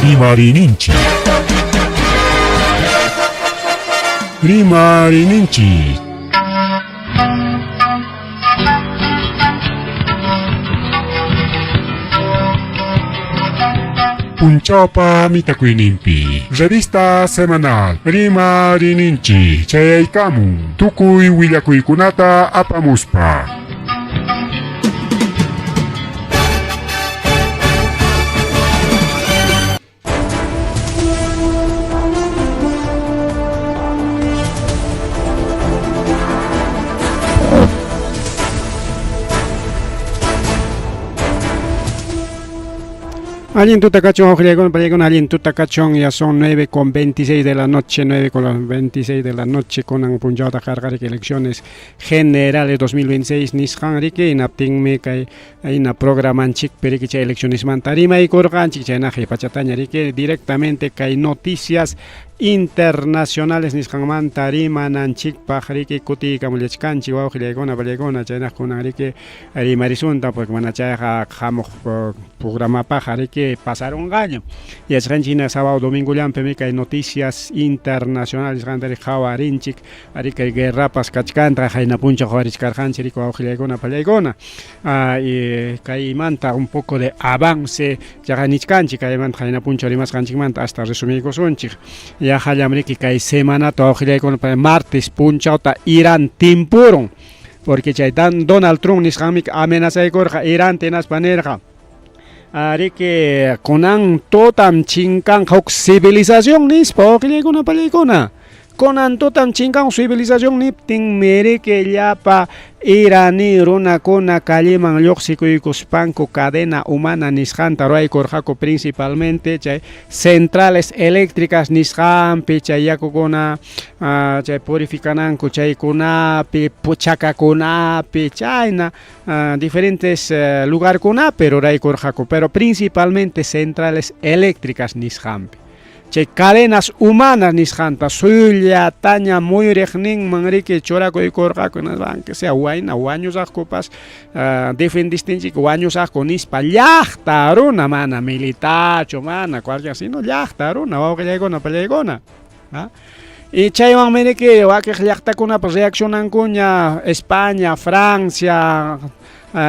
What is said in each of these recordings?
Rimariyninchik. Rimariyninchik. Punchawpa mitakuyninpi revista semanal Rimariyninchik chayaykamun tukuy willakuykunata apamuspa. Allin tuta kachun, wawqillaykuna, pallaykuna, allin tuta kachun, ya son 9 con 26 de la noche, 9 con las 26 de la noche, kunan punchawta qarqarik elecciones generales 2026 nisqan riki, hinaptinmi kay ayna programanchikpi riki chay eleccionesmanta rimaykurqanchik, chaynaqa pachataña riki directamente kay noticias internacionales nisqanmanta rimananchikpaq riki kutiykamullachkanchik wawqillaykuna, pallaykuna, chaynaqa kunan riki rimarisunta porque mana chayqa hamuq programapaqqa riki pasarunqaña. Yachasqanchik hina sábado domingollampimi kay noticias internacionales nisqanta riki qhawarinchik, ari kay guerrapas kachkanta qayna punchaw qhawarichkarqanchik riki wawqillaykuna, pallaykuna. Kaymanta un poco de avance chaqa nichkanchik kaymanta qayna punchaw rimasqanchikmanta hasta resumiykusunchik. Yaqallam riki kay semanata wawqillaykuna martes punchawta Irán timpurun porque chay Donald Trump nisqanmi amenazaykurqa Iranta hinaspa nirqa riki kunan tutam chinkanqa huk civilización nispa wawqillaykuna pallaykuna. Kunan tutam chinkan civilización niptinmi riki llapa iraní runakuna calleman lluqsikuykuspanku cadena humana nisqanta ruwaykurqaku principalmente chay centrales eléctricas nisqanpi chay yakukuna chay purificananku chaykunapi chakakunapi chayna diferentes lugarkunapi ruraykurqaku pero principalmente centrales eléctricas nisqanpi. Chay cadenas humanas nisqanta suyllataña muyuriqninman riki churakuykurqaku aunque sea wayna wañusaqkupas defendistinchik wañusaqku nispa llaqta runa mana militarchu mana cualquier sino llaqta runa wawqillaykuna pallaykuna. Y chaywanmi riki wakiq llaqtakunapas reaccionankuña España, Francia,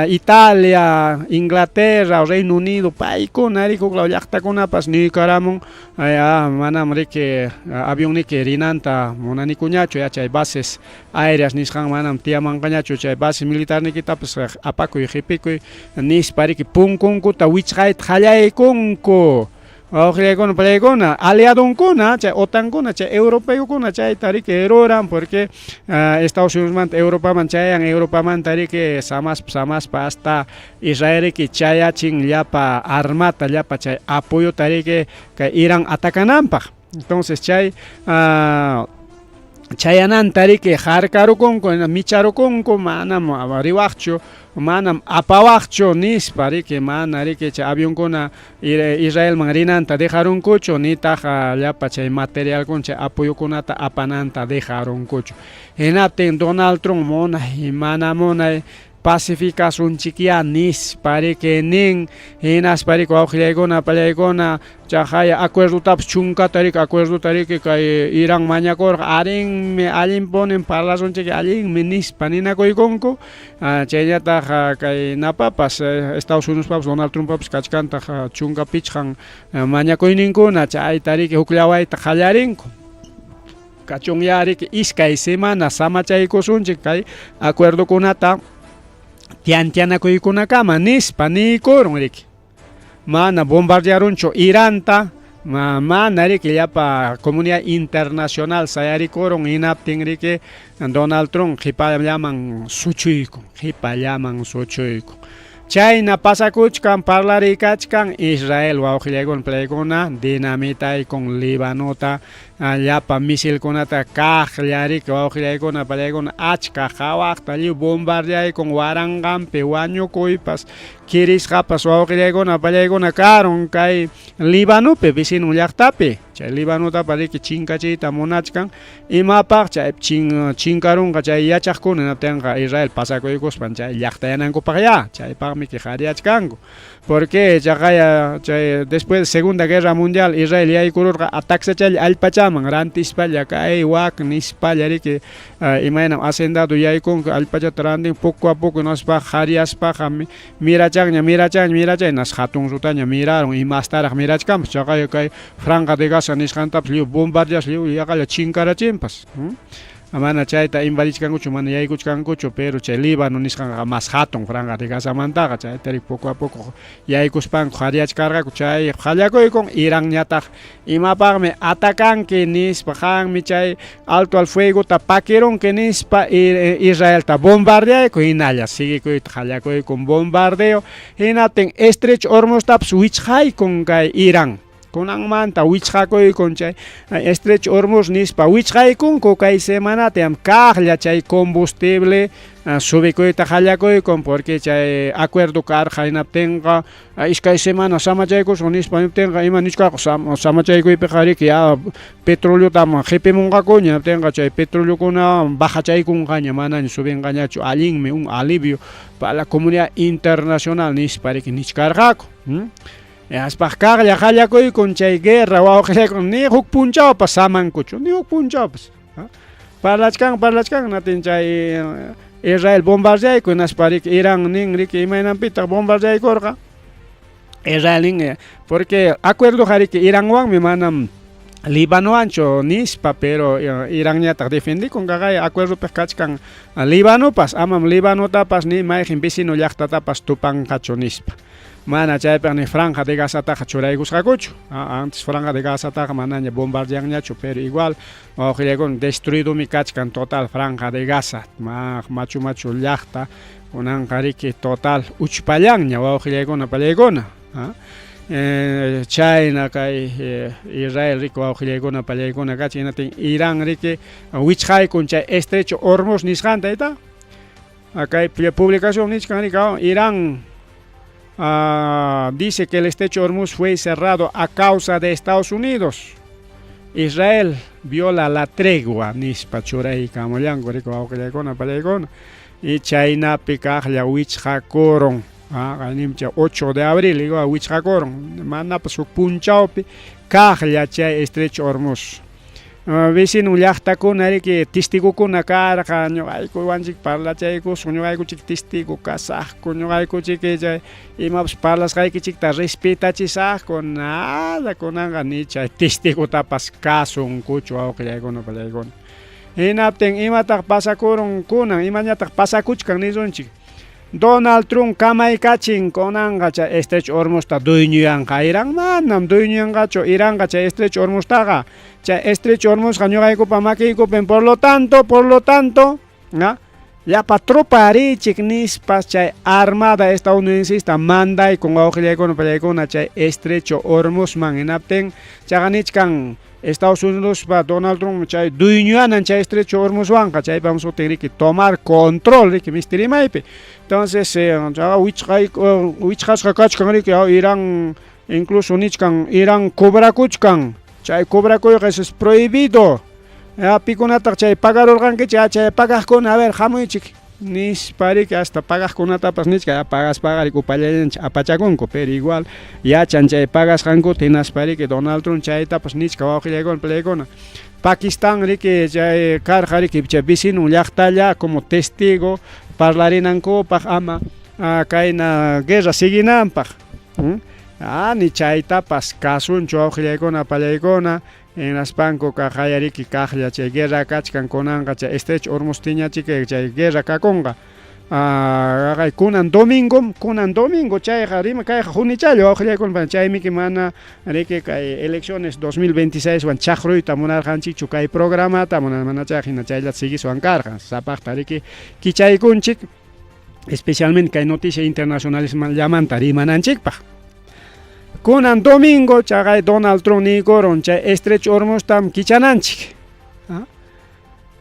Italia, Inglaterra, Reino Unido, paykuna riki huk law llaqtakunapas niykaramun manam riki avionniki rinanta munanikuñachu ya chay bases aéreas nisqan manam tiyamanqañachu chay base militarnikitapas apakuy qipikuy nispa riki punkunkuta wichqayta qallaykunku. Wawqillaykuna, pallaykuna, aliadonkuna, chay OTANkuna, chay europeokuna chayta riki ruran porque Estados Unidosmanta Europaman chayan, Europamanta riki samaspa samaspa hasta Israel riki chayachin llapa armata, llapa chay apoyota riki kay Irán atacananpaq. Entonces chay chayananta riki harkarukunku, micharukunku, manam riwaqchu, manam apawaqchu nispa riki, mana riki chay avionkuna Israelman rinanta dejarunkuchu, nitaq llapa chay materialkuna, chay apoyokunata apananta dejarunkuchu. Hinaptin Donald Trump munay, mana munay pacificasunchikyá nispa riki nin, hinaspa riki wawqillaykuna, pallaykuna, chaqaya acuerdotapas chunkata riki acuerdota riki kay Irán mañakurqa, arinmi allinpunim parlasunchik allinmi nispa ninakuykunku. Chaynataq kay napapas Estados Unidospapas Donald Trumpapas kachkantaq 15 mañakuyninkuna, chayta riki hukllawayta qallarinku. Kachunyá riki iskay semana samachaykusunchik kay acuerdokunata tiantianakuykunakama nispa niykurun riki. Mana bombardearunchu Iranta, mana riki llapa comunidad internacional sayarikurun hinaptin riki Donald Trump qipallaman suchuykun, qipallaman suchuykun. Chayna pasakuchkan parlarikachkan Israel wawqillaykuna palaykuna dinamitaykun Libanota llapa misilkunata kaqlla riki wawqillaykuna palaykuna achka qawaqta lliw bombardeaykun waranqanpi wañukuypas kirisqapas wawqillaykuna pallaykuna karun kay Libanopi vecinon llaqtapi chay Libanotapa riki chinkachiyta munachkan imapaq chay chinkarunqa chay yachaqkuna hinaptinqa Israel pasakuykuspan chay llaqtayanankupaq ya chaypaqmi kiqariachkanku. Porque chaqaya chay después de Segunda Guerra Mundial Israel yaykururqa ataksachalla allpachaman rantispalla kay wak nispalla riki imaynam hacendado yaykunku allpachata rantin poco a poco hinaspa qhariyaspaqa mirachanña mirachanña mirachanña nas hatun rutaña mirarun imastaraq mirachkanpas chaqaya kay Franja de Gaza nisqantapas lliw bombardeas lliw yaqalla chinkarachinpas. Mana chayta invadichkankuchu, mana yaykuchkankuchu, pero chay Líbano nisqanqa mas hatun Franja de Gazamantaqa, chaytari poco a poco yaykuspanku qhariyachkarqaku, chay qallakuykun Iranñataq imapaqmi atacanki nispa, qanmi chay alto al fuegota pakirunki nispa Israelta bombardeayku, hinalla siguikuyta qallakuykun bombardeo, hinaptin Estrecho Hormuztapas wichqaykun kay Irán. Kunanmanta wichqakuykun chay Estrecho Hormuz nispa wichqaykunku kay semanata kaqlla chay combustible subikuyta qallakuykun porque chay acuerdo karqa hinaptinqa iskay semana samachaykusun nispa niptinqa ima nichkaqa samachaykuypiqa riki ya petroleotam qipimunqakuña hinaptinqa chay petroleokuna bajachaykunqaña manaña subinqañachu allinmi un alivio para la comunidad internacional nispa riki nichkarqaku. Aspaq kaqlla qallakuykun chay guerra wawqillaykun ni huk punchawpas samankuchu ni huk punchawpas parlachkan parlachkan natin chay Israel bombardeayku hinaspa riki Irán nin riki imaynanpitaq bombardeaykurqa Israel nin porque acuerdoqa riki Iranwanmi manam Libanowanchu nispa pero Iranñataq defendikun kaqay acuerdopiq kachkan Libanopas amam Libanotapas ni mayqin vecino llaqtatapas tupanqachu nispa. Mana chaypaq ni Franja de Gazataqa churaykusqakuchu. Antes Franja de Gazataqa manaña bombardeanñachu, pero igual wawqillaykuna destruidomi kachkan total Franja de Gaza. Machu machu llaqta kunanqa riki total uchpallanña wawqillaykuna pallaykuna. Chayna kay Israel riki wawqillaykuna pallaykuna kachin hinaptin Irán riki wichqaykun chay Estrecho Hormuz nisqanta ayta. Kay publicación nichkan riki Irán dice que el Estrecho Hormuz fue cerrado a causa de Estados Unidos. Israel viola la tregua nispa churaykamullanku riki wawqillaykuna pallaykuna y chaynapi kaqlla wichqakurun qayninpi 8 de abril igual wichqakurun manapas huk punchawpi kaqlla chay Estrecho Hormuz. Vecino llaqtakuna riki testigokuna karqa ñuqaykuwanchik parlachaykusun ñuqaykuchik testigo kasaqku ñuqaykuchik chay imapas parlasqaykichikta respetachisaqku nada kunanqa ni chay testigotapas kasunkuchu wawqillaykuna pallaykuna. Hinaptin imataq pasakurun kunan imañataq pasakuchkan nisunchik Donald Trump kamaykachin kunanqa chay Estrecho Hormuzta dueñoyanqa Irán manam dueñoyanqachu Iranqa chay Estrecho Hormuztaqa chay Estrecho Hormuzqa ñuqaykupa makiykupim por lo tanto llapa tropa richik nispa chay armada estadounidense mandaykun wawqillaykuna pallaykuna chay Estrecho Hormuzman hinaptin chaqa nichkan Estados Unidospa Donald Trump chay dueñoyanan chay Estrecho Hormuzwanqa chaypam sutin riki tomar control riki misti rimaypi. Entonces chaqa wichqasqa kachkan riki Irán incluso nichkan Irán cobrakuchkan chay cobrakuyqa eso es prohibido. Pikunataq chay pagarurqankichik chay pagaqkuna a ver hamuychik nispa riki hasta pagaqkunatapas nichka pagaspaqa riki upallallanchik apachakunku pero igual yachan chay pagasqankuta hinaspa riki Donald Trump chaytapas nichka wawqillaykuna pallaykuna. Pakistán riki chay karqa riki chay vecino llaqtalla como testigo parlarinankupaq ama kayna guerra siguinanpaq. Ni chaytapas kasunchu wawqillaykuna pallaykuna hinaspanku kaqaya riki kaqlla chay guerra kachkan kunanqa chay Estrecho Hormuz tiñachik chay guerra kakunqa. Kunan domingo chayqa rima kayqa hunichallo wawqillaykuna chaymiki mana riki kay elecciones 2026 wan chaqruyta munarqanchikchu kay programata mana chayqa hina chayllata siguiswan karqa sapaqta riki kichaykunchik especialmente kay noticia internacionalmanta rimananchikpaq. Kunan domingo chaqay Donald Trump niykurun chay Estrecho Hormuztam kichananchik.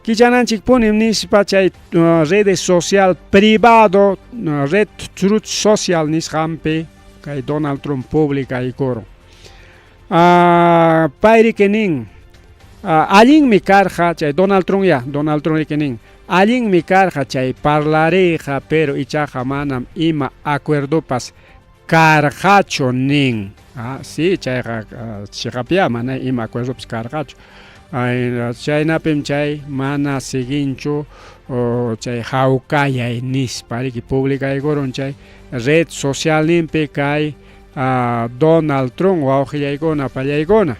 Kichananchik punim nispa chay redes social privado red Truth Social nisqanpi kay Donald Trump publicaykurun. Pay riki nin allinmi karqa chay Donald Trump ya Donald Trump riki nin allinmi karqa chay parlariyqa pero ichaqa manam ima acuerdopas karqachu nin. Ah, sí, chayqa chiqapyá mana ima acuerdopas karqachu. Chaynapim chay mana siguinchu chay hawkayay nispa riki publicaykurun chay red socialninpi kay Donald Trump wawqillaykuna pallaykuna.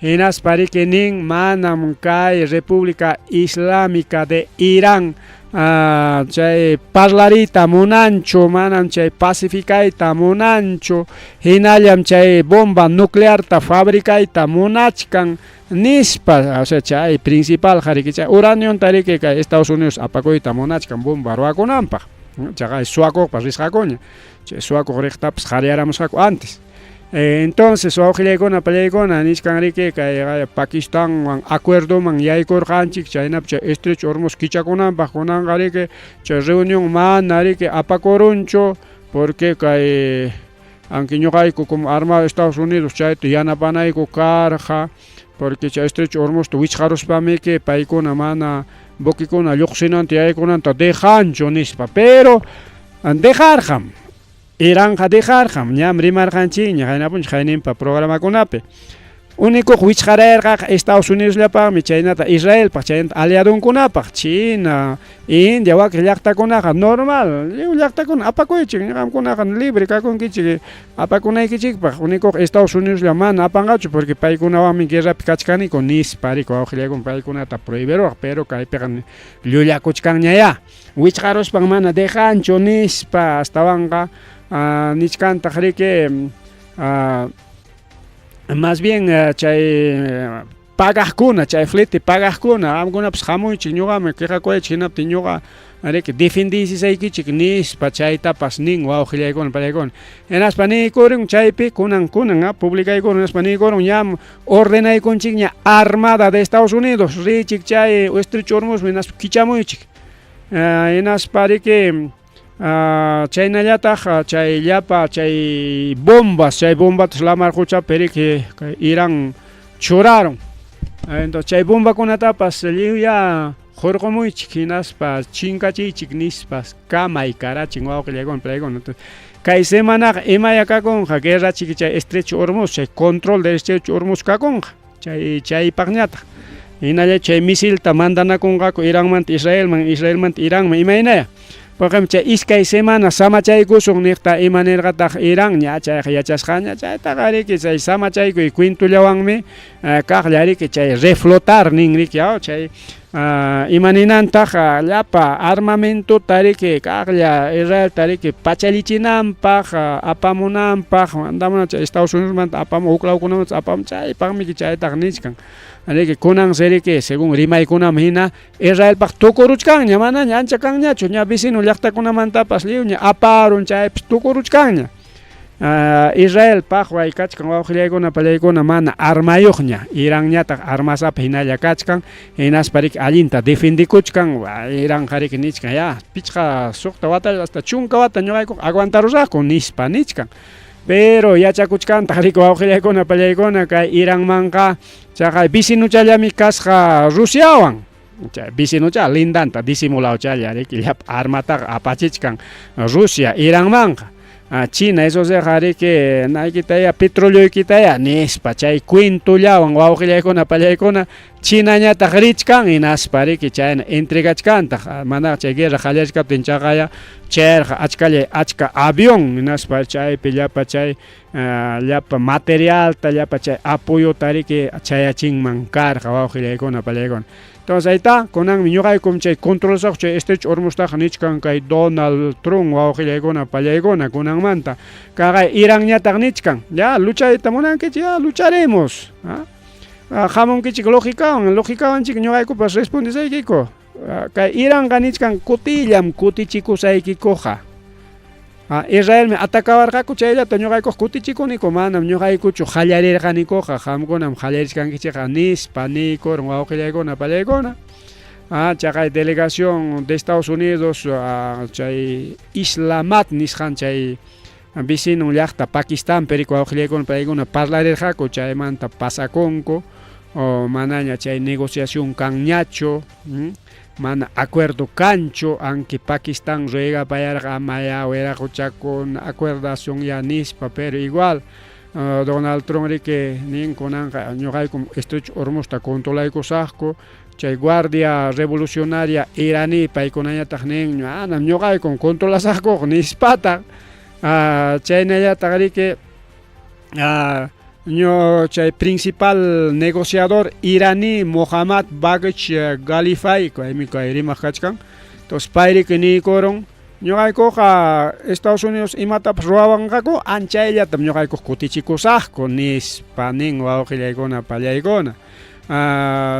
Hinaspa riki nin manam kay República Islámica de Irán chay parlariyta munanchu, manam chay pacificayta munanchu, hinallam chay bomba nuclearta fabricayta munachkan nispa, o sea chay principalqa riki chay uranionta riki kay Estados Unidos apakuyta munachkan bomba ruwakunanpaq. Chaqa suwakuqpas risqakuña, chay suwakuq riqtapas qaryaramusqaku antes. Entonces wawqillaykuna pallaykuna nichkan riki kay Pakistanwan acuerdoman yaykurqanchik chaynapi chay Estrecho Hormuz kichakunanpaq kunanqa riki chay reunión mana riki apakurunchu porque kay aunque ñuqayku como armado Estados Unidos chayta yanapanayku karqa porque chay Estrecho Hormuzta wichqaruspamiki paykuna mana buquekuna lluqsinanta yaykunanta dejanchu nispa pero dejarqam. Iranqa dejarqam, ñam rimarqanchikña qayna punchaw qayninpa programakunapi. Unikuq wichqarayarqaqa Estados Unidosllapaqmi, chaynata Israelpaq, chaynata aliadonkunapaq, China, India, wakin llaqtakunaqa normal, lliw llaqtakuna apakuychik, qamkunaqa libre kakunkichik apakunaykichikpaq. Unikuq Estados Unidoslla mana apanqachu porque paykunawanmi guerrapi kachkaniku nispa riki wawqillaykuna paykunata prohibiruwaq, pero kaypiqa llullakuchkanñayá. Wichqaruspan mana dejanchu nispa astawanqa nichkantaq riki más bien chay pagaqkuna chay flete pagaqkuna qamkunapas hamuychik ñuqami quejakuychik hinaptin ñuqa riki defendisisaykichik nispa chaytapas nin wawqillaykuna pallaykuna hinaspa niykurin chaypi kunan kunan publicaykurun hinaspa niykurun ñam ordenaykunchikña armada de Estados Unidos riychik chay Estrecho Hormuzman hinaspa kichamuychik hinaspa riki chaynallataq chay llapa chay bombas chay bombatas lamar quchapi riki kay Irán churarun entonces chay bombakunatapas lliwya hurqumuychik hinaspa chinkachiychik nispas kamay karachin wawqillaykuna paykuna kay semanaqa imaya kakunqa guerra chiki chay Estrecho Hormuz chay control del Estrecho Hormuz kakunqa chay chaypaqñataq hinalla chay misilta mandanakunqaku Iranmanta Israelman Israelmanta Iranman imaynaya porque chay iskay semana samachaykusun niqta ima nirqataq Irán ña chayqa yachasqaña chaytaqa riki chay samachaykuy cuentollawanmi kaqlla riki chay reflotar nin riki chay ima ninantaq llapa armamentota riki kaqlla Israelta riki pachallichinanpaq apamunanpaq mandamunan chay Estados Unidosmanta apamun huk lawkunamanta apamun chaypaqmi chaytaqa nichkan riki kunansi riki según rimaykunaman hina Israelpaq tukuruchkanña manaña ancha kanñachu ña vecino llaqtakunamantapas lliwña aparun chaypas tukuruchkanña. Israelpaq waykachkan wawqillaykuna pallaykuna mana armayuqña Iranñataq armasapa hinalla kachkan hinaspa riki allinta defendikuchkan Iranqa riki nichkan ya pichqa suqta watalla hasta chunka wata ñuqaykuqa aguantarusaqku nispa nichkan pero yachakuchkantaq riki wawqillaykuna pallaykuna kay Iranmanqa chaqay vecinuchallami kasqa Rusiawan chay vecinucha lindanta disimulawchalla riki llapa armataqa apachichkan Rusia Iranmanqa China eso siqa riki naykitaya petroleoykitaya nispa chay cuentollawan wawqillaykuna pallaykuna Chinañataq richkan hinaspa riki chayna entregachkantaq manaqa chay guerra qallarichkaptin chaqaya chayarqa achkallay achka avión hinaspa chaypi llapa chay llapa materialta llapa chay apoyota riki chayachinman karqa wawqillaykuna pallaykuna. Entonces ahí está, kunanmi ñuqaykum chay controlasaq chay Estrecho Hormuztaqa nichkan kay Donald Trump wawqillaykuna pallaykuna kunanmanta kaqay Iranñataq nichkan ya luchayta munankichik ya lucharemos hamunkichik lógicawan lógicawanchik ñuqaykupas respondesaykiku kay Iranqa nichkan kutillam kutichikushaykikuqa Israelmi atacawarqaku chayllata ñuqaykuqa kutichikuniku manam ñuqaykuchu qallarirqanikuqa qamkunam qallarichkankichikqa nispa niykurun wawqillaykuna pallaykuna chaqay delegación de Estados Unidos chay Islamat nisqan chay vecinon llaqta Pakistanpi riki wawqillaykuna paykuna parlarirqaku chaymanta pasakunku manaña chay negociación kanñachu. Mana acuerdo kanchu, aunque Pakistán ruegapayarqa amaya wiraquchakun acuerdación ya nispa, pero igual Donald Trump riki nin kunanqa ñuqaykum Estrecho Hormuzta controlaykusaqku, chay Guardia Revolucionaria iraní paykunañataq nin manam ñuqaykum controlasaqkuqa nispataq, chaynallataq riki chay principal negociador iraní Mohammad Bagch Galifay kaymi kay rimaq kachkan, entonces pay riki niykurun ñuqaykuqa Estados Unidos imatapas ruwawanqaku anchayllatam ñuqaykuqa kutichikusaqku nispa nin wawqillaykuna pallaykuna.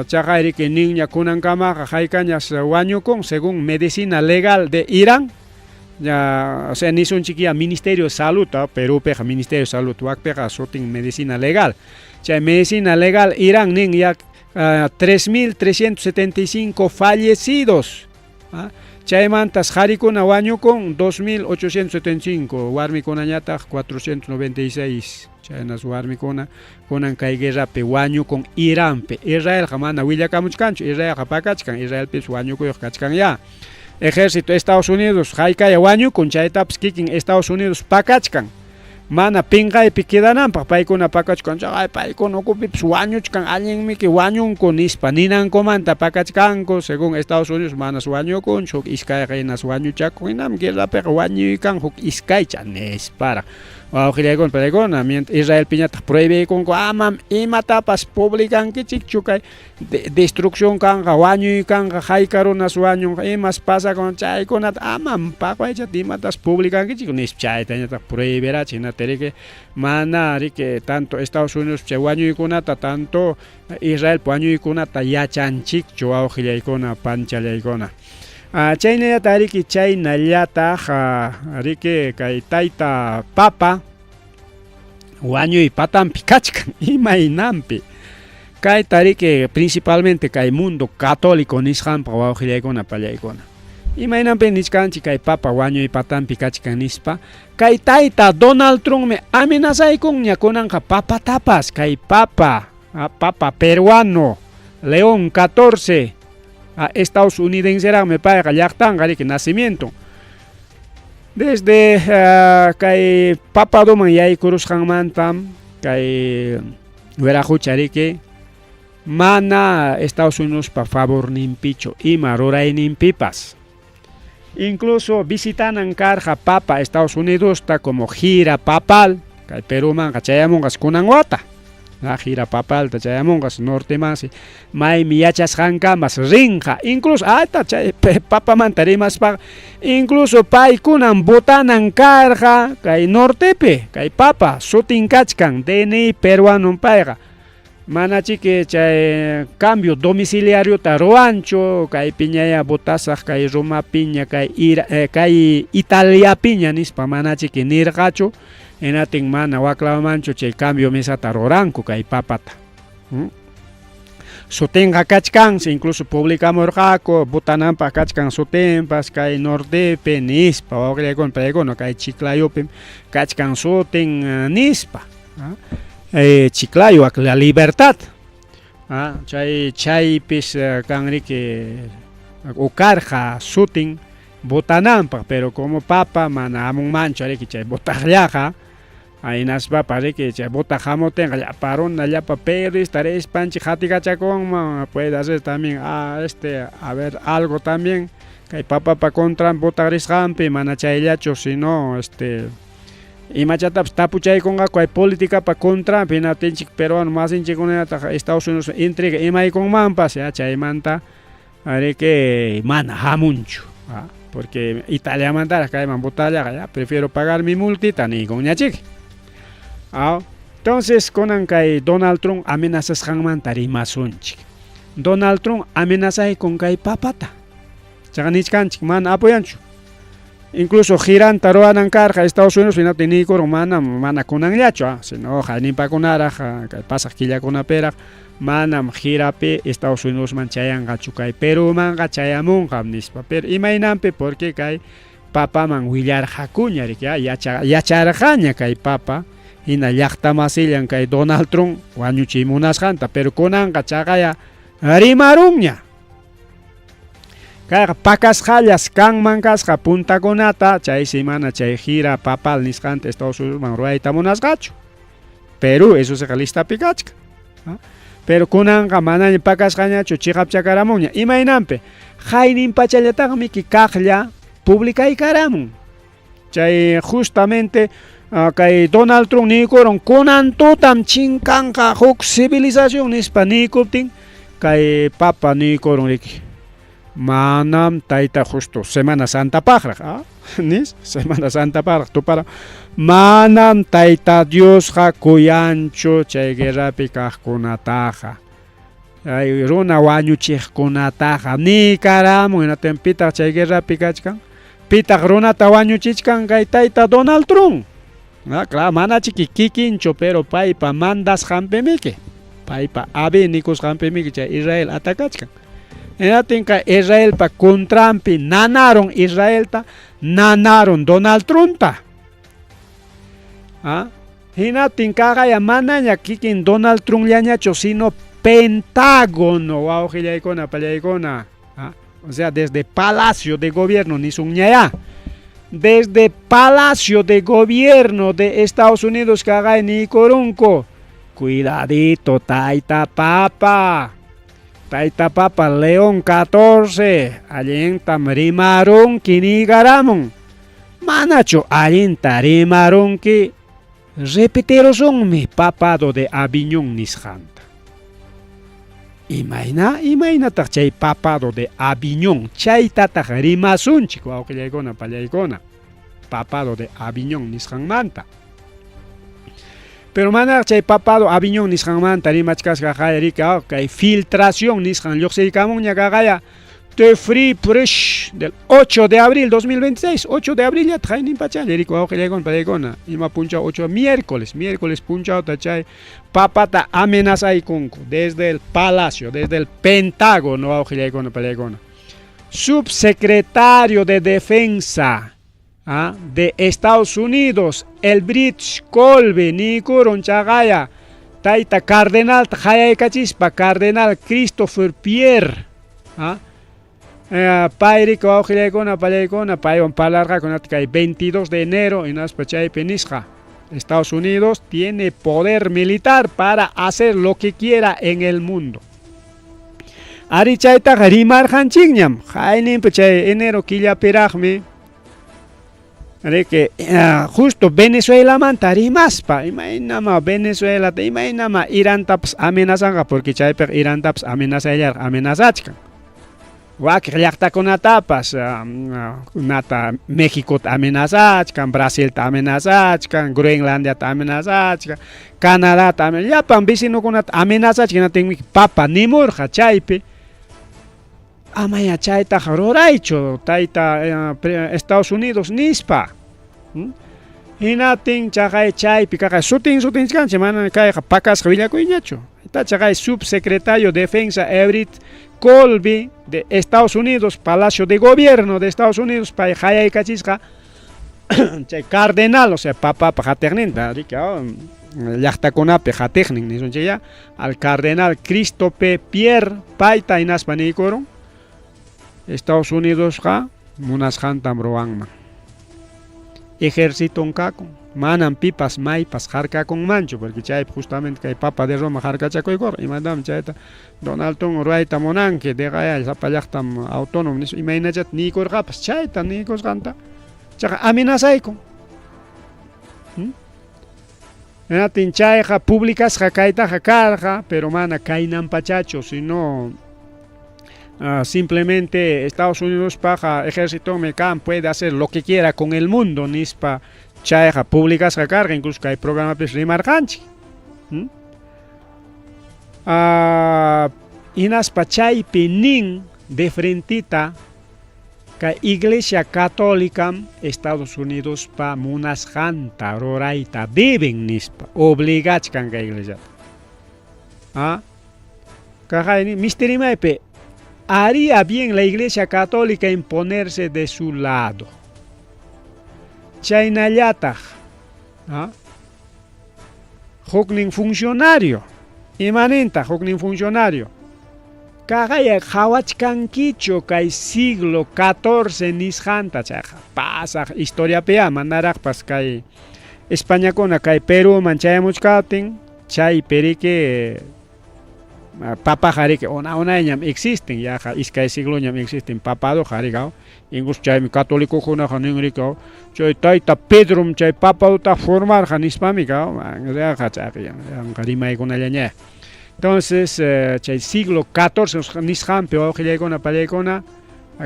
Chaqay riki ninña kunankamaqa haykañas wañukun según medicina legal de Irán, ya, o sea, nisunchik ya Ministerio de Salud, Perúpiqa Ministerio de Salud, wakpiqa sutin medicina legal. Chay medicina legal Irán nin ya 3.375 fallecidos. Chaymantas qarikuna wañukun 2.875, warmikunañataq 496. Chaynas warmikuna kunan kay guerrapi wañukun Iranpi. Israelqa mana willakamuchkanchu, Israelqa pakachkan, Israelpis wañukuyuq kachkan ya. Ejército Estados Unidos haykaya wañukun, chaytapas kikin Estados Unidos pakachkan. Mana pinqaypi quedananpaq paykuna pakachkan, ay paykuna ukupipas wañuchkan, allinmiki wañunku nispa ninankumanta pakachkanku, según Estados Unidos manas wañukunchu, huk iskayqa hinas wañuchakun, hinam guerrapiqa wañuykan huk iskaycha nisparaq. Wawqillaykuna paykuna, mientras Israelpiñataq prohibiykunku amam imatapas publicankichikchu kay destrucción kanqa, wañuy kanqa, hayka runas wañunqa, imas pasakun chaykunata amam paqwaychata imatas publicankichik nispa chaytañataq prohibirachin, hinata mana riki tanto Estados Unidos chay wañuykunata tanto Israelpa wañuykunata yachanchikchu wawqillaykuna panchallaykuna. Chaynallataq riki chaynallataq riki kay tayta papa wañuy patampi kachkan imaynanpi. Kayta riki principalmente kay mundo católico nisqanpaq wawqillaykuna pallaykuna. Imaynanpi nichkanchik kay papa wañuy patampi kachkan nispa, kay tayta Donald Trumpmi amenazaykunña kunanqa papatapas, kay papa, papa peruano León 14, Estados Unidenseraqmi payqa llaqtanqa riki nacimiento. Desde kay papaduman yaykurusqanmantam kay wiraqucha riki mana Estados Unidospa favorninpichu ima rurayninpipas. Incluso visitanan karqa papa Estados Unidosta como gira papal, kay Perúmanqa chayamunqas kunan wata. Gira papalta chayamunqas nortemansi maymi yachasqankamas rinqa, incluso ata chay papamanta rimaspaqa incluso paykunan votanan karqa kay nortepi, kay papa sutin kachkan DNI peruanon payqa. Mana chiki chay cambio domiciliariota ruwanchu, kay piñaya votasaq kay Roma piña, kay kay Italia piña nispa mana chiki nirqachu, hinatin mana waklamanchu chay cambio mesata ruranku kay papata. Sutinqa kachkansi, incluso publicamurqaku votananpaq kachkan sutinpas kay nortepi nispa, wawqillaykuna paykuna kay Chiclayopim kachkan sutin nispa. Chiclayo, La Libertad. Chay chaypis kan riki ukarqa sutin votananpaq, pero como papa mana hamunmanchu riki chay votaqllaqa, hinaspapas riki chay votaq hamutinqa llapa runa, llapa periodista rispanchik qatikachakunman, puede hacer también a ver algo también kay papapa contran votaq risqanpi, mana chayllachu sino imachatapas tapuchaykunqaku kay politikapa contranpi, hinaptinchik peruano masinchikkunallataq Estados Unidos intriga imaykunmanpas ya chaymanta riki mana hamunchu, porque Italiamantaraq kayman votallaqa ya prefiero pagar mi multita niykunñachik. Entonces kunan kay Donald Trump amenazasqanmanta rimasunchik. Donald Trump amenazaykun kay papata. Chaqa nichkanchik mana apoyanchu. Incluso giranta ruwanan karqa Estados Unidos hinaptin niykurun manam mana kunanllachu, sino hayninpakunaraq kay pasaq killakunapiraq manam girapi Estados Unidosman chayanqachu kay Perúmanqa chayamunqam nispa. Pero imaynanpi porque kay papaman willarqakuña riki yacharqaña kay papa hina llaqtamasillan kay Donald Trump wañuchiy munasqanta, pero kunanqa chaqaya rimarunña. Kayqa pakasqallas kanman kasqa puntakunata, chaysi mana chay gira papal nisqanta Estados Unidosman ruwayta munasqachu. Perú, eso siqa listapi kachkan. Pero kunanqa manaña pakasqañachu chiqapchakaramunña. Imaynanpi? Haynin pachallataqmi kaqlla publicaykaramun. Chay justamente kay Donald Trump niykurun kunan tutam chinkanqa huk civilización nispa niykuptin kay papa niykurun riki. Manam tayta justo Semana Santapaqraq, ah, nis Semana Santapaqraq tupara. Manam tayta Diosqa kuyanchu chay guerrapi kaqkunataqa. Ay runa wañuchiqkunataqa niykaramun hinaptin pitaq chay guerrapi kachkan? Pitaq runata wañuchichkan kay tayta Donald Trump? Ah, claro, manachiki kikinchu, pero paypa mandasqanpimiki, paypa abi nikusqanpimiki chay Israel atakachkan. Hinaptinqa Israelpa contranpi nanarun Israelta, nanarun Donald Trumpta. Ah, hinaptin kaqaya manaña kikin Donald Trumpllañachu, sino Pentágono, wawqillaykuna, pallaykuna. Ah, o sea, desde Palacio de Gobierno nisunñayá. Desde Palacio de Gobierno de Estados Unidos kaqay niykurunku. Cuidadito, tayta papa. Tayta papa León 14, allintam rimarunki niykaramun. Manachu allinta rimarunki? Repetirusunmi papado de Aviñón nisqanta. Imayna, imaynataq chay papado de Aviñón chaytataq rimasunchik wawqillaykuna pallaykuna papado de Aviñón nisqanmanta. Pero manaraq chay papado Aviñón nisqanmanta rimachkasqa rika kay filtración nisqan lluqsiykamunña kaqaya The Free Press del 8 de abril 2026, 8 de abril ya haynin pachalla riku wawqillaykuna pallaykuna ima punchaw 8 miércoles, miércoles punchawta chay papata amenazaykunku desde el palacio, desde el Pentágono wawqillaykuna pallaykuna. Subsecretario de Defensa de Estados Unidos, el British Colby, niykurun chaqaya tayta cardenalta qayaykachispa cardenal Christopher Pierre payri wawqillaykuna pallaykuna paywan parlarqaku kay 22 de enero hinaspa chaypi nisqa Estados Unidos tiene poder militar para hacer lo que quiera en el mundo. Ari chaytaqa rimarqanchikñam hayninpi chay enero killapiraqmi riki justo Venezuelamanta rimaspa imaynama Venezuelata imaynama Irantapas amenazanqa porque chaypiqa Irantapas amenazallarqa amenazachkan. Wakiq llaqtakunatapas nata Mexicota amenazachkan, Brasilta amenazachkan, Groenlandiata amenazachkan, Canadata llapan vecinokunata amenazachkan hinaptinmi papa nimurqa chaypi amaya chaytaqa ruraychu tayta Estados Unidos nispa. Hinaptin chaqay chaypi kaqay sutin sutinchkanchik mana kayqa pakasqa willakuyñachu. Chaqay subsecretario de Defensa Everett Colby de Estados Unidos, Palacio de Gobierno de Estados Unidos, pay qayaykachisqa chay cardenal, o sea, papapa qatiqninta, riki, llaqtakunapi qatiqnin nisunchik ya, al cardenal Christophe Pierre payta hinaspa niykurun Estados Unidosqa munasqantam ruwanman. Ejérciton kakun, manam pipas maypas harkakunmanchu, porque chaypi justamente kay Papa de Roma harkachakuykurqa, imatam chayta Donald Trump ruwayta munanki, deqaya sapa llaqtam autónomo nispa imaynachata niykurqapas, chayta niykusqanta chaqa amenazaykun. Hinaptin chayqa publicasqa kaytaqa karqa, pero mana kaynan pachachu, sino simplemente Estados Unidospaqa ejércitomi kan, puede hacer lo que quiera con el mundo nispa chayqa publicasqa karqa, incluso kay programapis rimarqanchik. Hinaspa chaypi nin de frentita kay Iglesia Católica Estados Unidospa munasqanta rurayta deben nispa obligachkan kay iglesiata. Kaqayni misterimaypi haría bien la Iglesia Católica en ponerse de su lado. Chaynallataq huknin funcionario imanintaq huknin funcionario Kaqaya qhawachkankichu kay siglo 14 nisqanta chayqa pasaq historiapiya manaraqpas kay Españakuna kay Perúman chayamuchkaptin chaypi riki papaqa riki una unayñam existen yaqa iskay sigloñam existen papadoqa riki incluso chaymi catolicokunaqa nin riki chay tayta Pedrom chay papadota formarqa nispami yaqa chayqa yanqa rimaykunallaña. Entonces, chay siglo XIV nisqanpi wawqillaykuna pallaykuna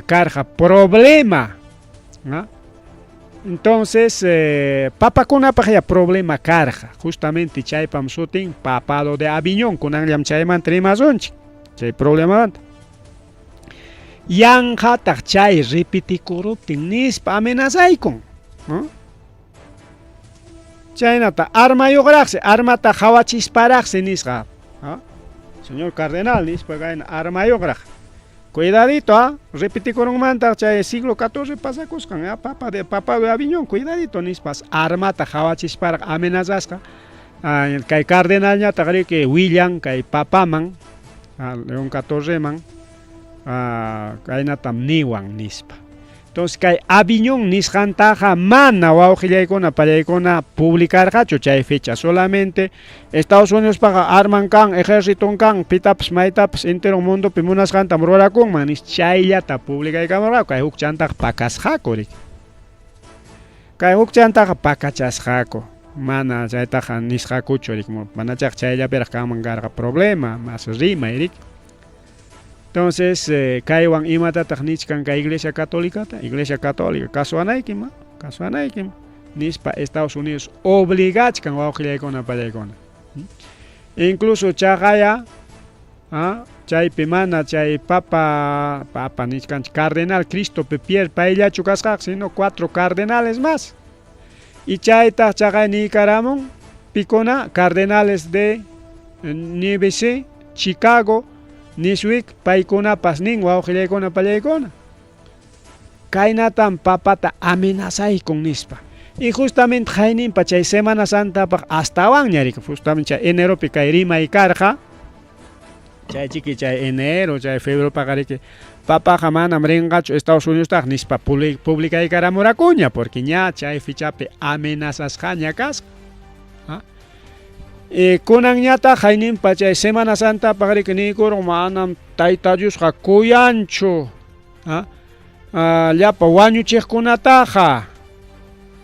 karqa problema. ¿No? Entonces, papakunapaq ya problema karqa. Justamente chaypam sutin papado de Aviñón, kunanllam chaymanta rimasunchik. Chay problemamanta. Yanqataq chay repitikuruptin nispa amenazaykun. ¿No? Chaynata armayuqraqsi, armata qhawachisparaqsi nisqa. ¿Ah? Señor cardenal nispa kayna armayuqraq. Cuidadito, ¿ah? Repitikurunmantaq chay siglo XIV pasakusqan, ¿ah? Papa de Papa de Aviñón, cuidadito nispas armata qhawachisparaq amenazasqa. Ah, kay cardenalñataq riki willan kay papaman, ah, León XIV man, ah, kaynatam niwan nispa. Entonces kay Aviñón nisqantaqa mana wawqillaykuna pallaykuna publicarqachu chay fecha, solamente Estados Unidospaqa arman kan, ejérciton kan, pitapas maytapas entero mundopi munasqantam rurakunman nis chayllata publicaykamurqaku, kay hukchantaqa pakasqaku riki. Kay hukchantaqa pakachasqaku, mana chaytaqa nisqakuchu riki, manachayqa chayllapiraq kanman karqa problema, mas rimay riki. Entonces, kaywan imatataq nichkan kay Iglesia Católicata? Iglesia Católica kasuwanaykim, kasuwanaykim nispa Estados Unidos obligachkan wawqillaykuna pallaykuna. Incluso chaqaya chaypi mana chay papa papa nichkanchik cardenal Christophe Pierre payllachu kasqaqa, sino 4 cardenales más. Y chaytaq chaqay niykaramun pikuna cardenales de NBC, Chicago, Newsweek, paykunapas nin wawqillaykuna pallaykuna. Kaynatam papata amenazaykun nispa. Y justamente hayninpa chay Semana Santapaq astawanña riki, justamente chay eneropi kay rimay karqa. Chay chiki chay enero, chay febreropaqa riki papaqa manam rinqachu Estados Unidostaq nispa publicaykaramurakuña porque ña chay fechapi amenazasqaña kasqa. ¿Ah? Y kunanñataq hayninpa chay Semana Santapaq riki niykurun manam Tayta Diosqa kuyanchu. ¿Ah? Llapa wañuchiqkunataqa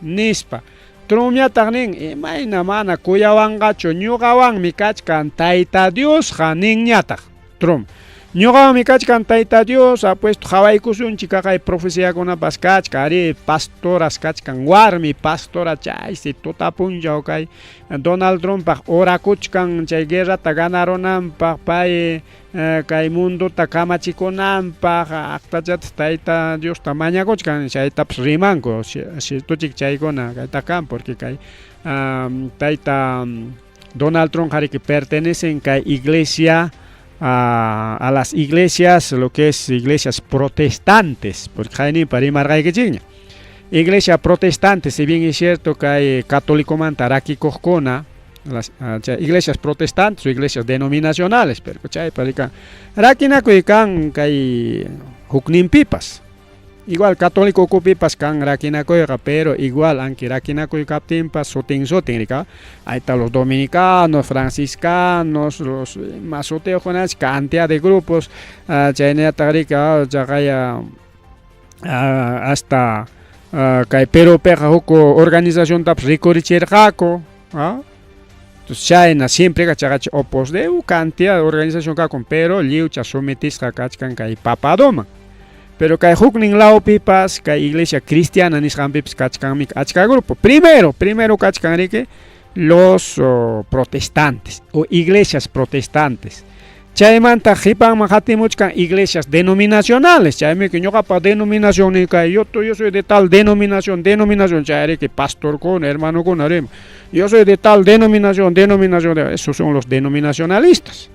nispa. Trumpñataq nin imayna mana kuyawanqachu ñuqawanmi kachkan Tayta Diosqa ninñataq Trump. Ñuqawanmi kachkan Tayta Dios, apuesto qhawaykusunchik kaqay profeciakunapas kachkan, ari pastoras kachkan, warmi pastora chaysi tuta punchaw kay Donald Trumpaq orakuchkan chay guerrata ganarunanpaq pay kay mundota kamachikunanpaq aqtachataq Tayta Diosta mañakuchkan chaytapas rimanku, ciertochik chaykuna kayta kan porque kay Tayta Donald Trump hariki pertenecen kay iglesia a las iglesias, lo que es iglesias protestantes, porque hayninpa rimarqaykichikña. Iglesia protestante, si bien es cierto que hay católicomanta rakikuqkuna, las chay iglesias protestantes o iglesias denominacionales, pero chaypa rikan rakinakuy kan kay hukninpipas. Igual católico ukupipas kan rakinakuyqa, pero igual anki rakinakuy kaptinpas sutin sutin rika. Ahí están los dominicanos, franciscanos, los más sutiyuqkunachi cantidad de grupos, chaynataq rika chaqaya hasta kay Perupiqa huk organizaciontapas rikurichirqaku, Entonces chayna siempre chaqachi Opus Dei cantidad de organización kakun, pero lliwcha sometisqa kachkan kay papadoman. Pero kay huknin lawpipas, kay iglesia cristiana nisqanpipas kachkanmi achka grupo. Primero kachkan riki los protestantes o iglesias protestantes. Chaymanta qipanman qatimuchkan iglesias denominacionales. Chaymi que ñuqapa denominación ni kay yo soy de tal denominación, denominación, chayriki pastorkuna, hermanokuna rima. Yo soy de tal denominación, denominación, esos son los denominacionalistas.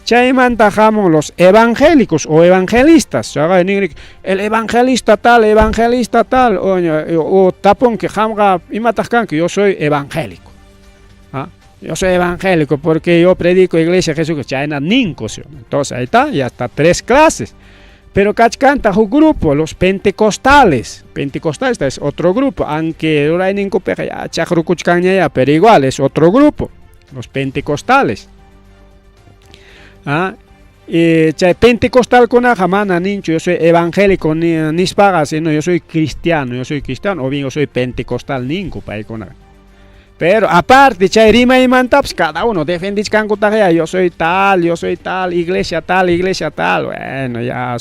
Chaymanta hamun los evangélicos o evangelistas. El evangelista tal, evangelista tal, o tapunki qamqa imataq kanki, yo soy evangélico. ¿Ah? Yo soy evangélico porque yo predico iglesia Jesucristo. Chayna ninku. Entonces ahí está, ya está tres clases. Pero kachkanta huk grupo, los pentecostales. Pentecostales es otro grupo, aunque rurayninkupiqa ya chaqrukuchkanña ya, pero igual es otro grupo, los pentecostales. ¿Ah? Chay pentecostalkunaqa mana ninchu yo soy evangélico nispaqa, sino yo soy cristiano, yo soy cristiano, o bien yo soy pentecostal ninku paykunaqa. Pero aparte chay rimaymantapas cada uno defendichkankutaq ya, yo soy tal, iglesia tal, iglesia tal. Bueno, ya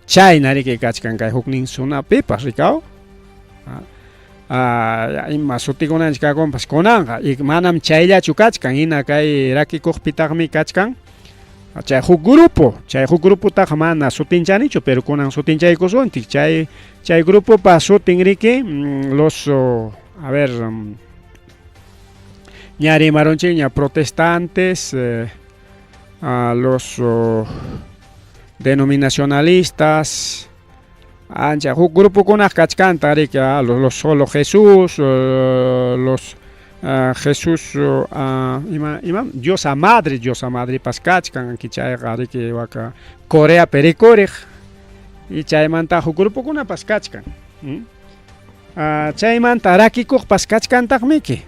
chayna riki kachkan kay huknin sunapipas rikaw. Ima sutikunanchik kakunpas kunanqa y manam chayllachu kachkan, hina kay rakikuqpitaqmi kachkan chay huk grupo, chay huk gruputaqa mana sutinchanichu, pero kunan sutinchaykusunchik. Chay grupopa sutin riki los a ver, ña rimarunchikña protestantes, los denominacionalistas, ancha huk grupokunaq kachkanta riki, los solo Jesús, los Jesús, ima ima Diosa Madre, Diosa Madrepas kachkan, chayqa riki waka Coreapi rikuriq y chaymanta huk grupokunapas kachkan. Chaymanta rakikuqpas kachkantaqmiki.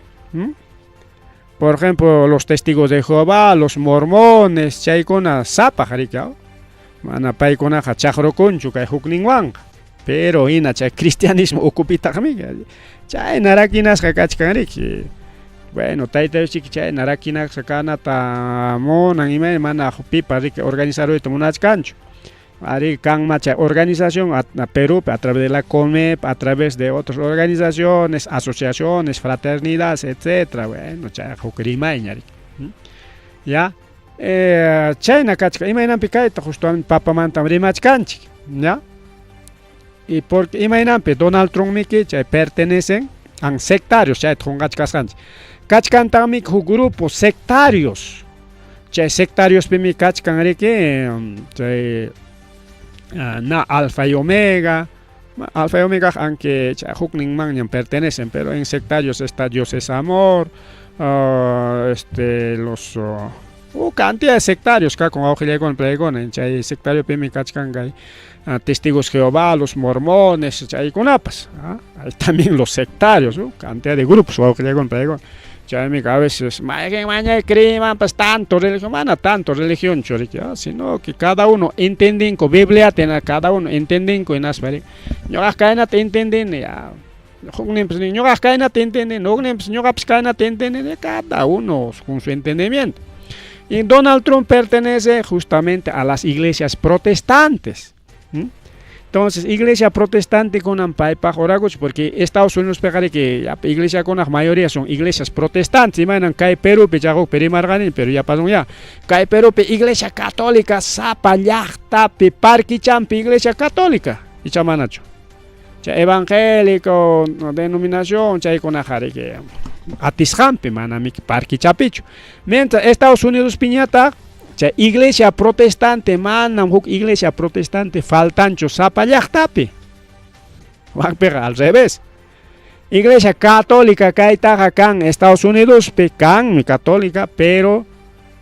Por ejemplo, los testigos de Jehová, los mormones, chaykuna sapaq riki, mana paykunaqa chaqrukunchu kay hukninwanqa. Pero hina chay cristianismo ukupitaqmi chayna rakinasqa kachkan riki. Bueno, tayta Dios chayna rakinasqa kanata munan, imayna mana pipa riki organizaruyta munachkanchu. Ari kanma chay organización a Perú a través de la COMEP, a través de otras organizaciones, asociaciones, fraternidades, etcétera. Bueno, chay huk rimayña riki. Ya, chayna kachkan imaynanpi kayta justamente papamantam rimachkanchik, ya. Y porque imaynanpi Donald Trump miki chay pertenecen a sectarios, chayta qunqachkasqanchik. Kachkantaqmi huk grupo sectarios. Chay sectariospimi kachkan riki chay na Alfa y Omega. Alfa y Omega, aunque chay hukninmanñam pertenecen, pero en sectarios está Dios es amor, los cantidad de sectarios kakun wawqillaykuna palaykuna, chay sectariopimi kachkan kay testigos Jehová, los mormones, chaykunapas. Hay también los sectarios, cantidad de grupos wawqillaykuna palaykuna. Chaymi a veces mayqin mañay creyimanpas tanto religión, mana tanto religión riki, sino que cada uno entendinku Bibliata, cada uno entendinku hinaspa ñuqaq kaynata entendini, ya hukninpas nin ñuqaq kaynata entendini, hukninpas ñuqapas kaynata entendini, cada uno con su entendimiento. Y Donald Trump pertenece justamente a las iglesias protestantes. Entonces, iglesia protestante kunan paypaq orakuch, porque Estados Unidos que ya, iglesia con la mayoría son iglesias protestantes. Imaginan kay Perúpi chaqukpi rimarqani, pero ya pasó ya. Kay Perúpi iglesia católica sapa llaqtapi parquichampi iglesia católica. Icha manachu. Chay evangélico denominación chaykunaqa riki atisqanpi manami parquichapichu. Mientras Estados Unidos piñata chay iglesia protestante manam huk iglesia protestante faltanchu sapa llaqtapi. Wakpiqa al revés. Iglesia católica kaytaqa kan Estados Unidospi kanmi católica, pero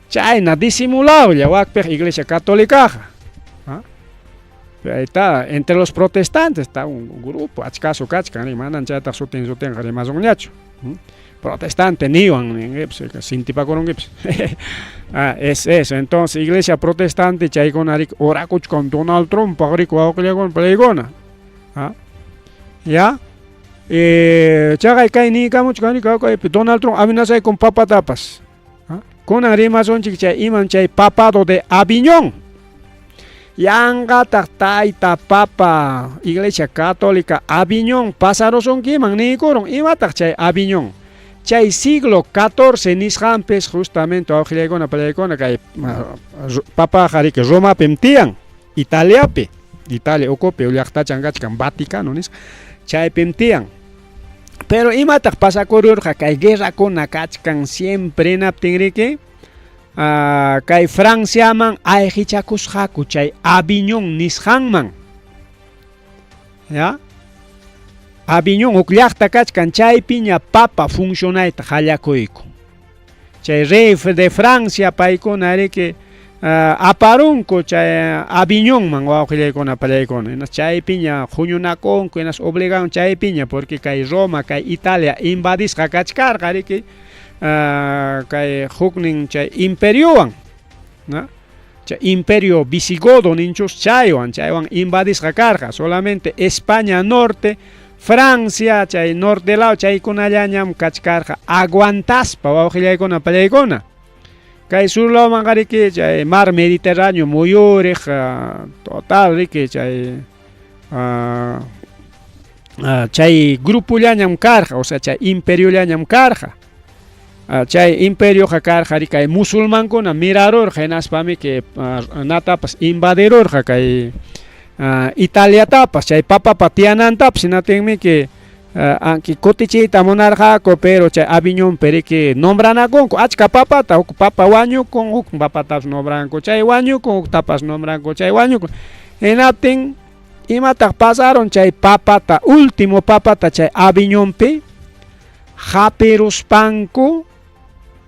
chayna disimulawlla wakpiqa iglesia católicaqa. Ahí está, entre los protestantes está un grupo, achkasu kachkan, manan chaytaq sutin sutinqa rimasunñachu. Protestante niwan sintipakurunkipas. Es eso, entonces iglesia protestante chaykuna riki orakuchkan Donald Trump riki wawqillaykuna palaykuna. Ya, chaqay kay niykamuchkan riki Donald Trump amenazaykun papatapas. Kunan rimasunchik chay iman chay papado de Aviñón. Yanqataq tayta papa iglesia católica Aviñón pasarusunkiman niykurun. Imataq chay Aviñón? Chay siglo XIV nisqanpis justamente wawqillaykuna palaykuna kay papaqa riki Romapim tiyan, Italiapi, Italia ukupi llaqtachan kachkan Vaticano nisqa, chaypim tiyan. Pero imataq pasakururqa kay guerrakuna kachkan siempre hinaptin riki kay Franciaman ayqichakusqaku chay Aviñón nisqanman. Ya? Aviñón huk llaqta kachkan chaypiña papa funcionayta qallakuyku. Chay rey de Francia paykuna riki aparunku chay Aviñonman wawqillaykuna pallaykuna. Hinas chaypiña huñunakunku, hinas obligan chaypiña porque kay Roma, kay Italia invadisqa kachkarqa riki kay huknin chay imperiowan. Chay imperio visigodo ninchus chaywan, chaywan invadisqa karqa. Solamente España norte, Francia, chay norte lado chaykunallañam kachkarqa aguantaspa wawqillaykuna pallaykuna. Kay sur lawmanqa riki chay mar Mediterráneo muyuriq total riki chay chay grupollañam karqa, o sea chay imperiollañam karqa. Chay imperioqa karqa riki kay musulmankuna mirarurqa hinaspami que natapas invadirurqa kay Italiatapas chay papapa tiyanantapas hinatinmi que anki kutichiyta munarqaku pero chay Aviñonpi riki nombranakunku achka papata huk papa wañukun huk papatapas nombranku chay wañukun huktapas nombranku chay wañukun hinaptin imataq pasarun chay papata último papata chay Aviñonpi hapiruspanku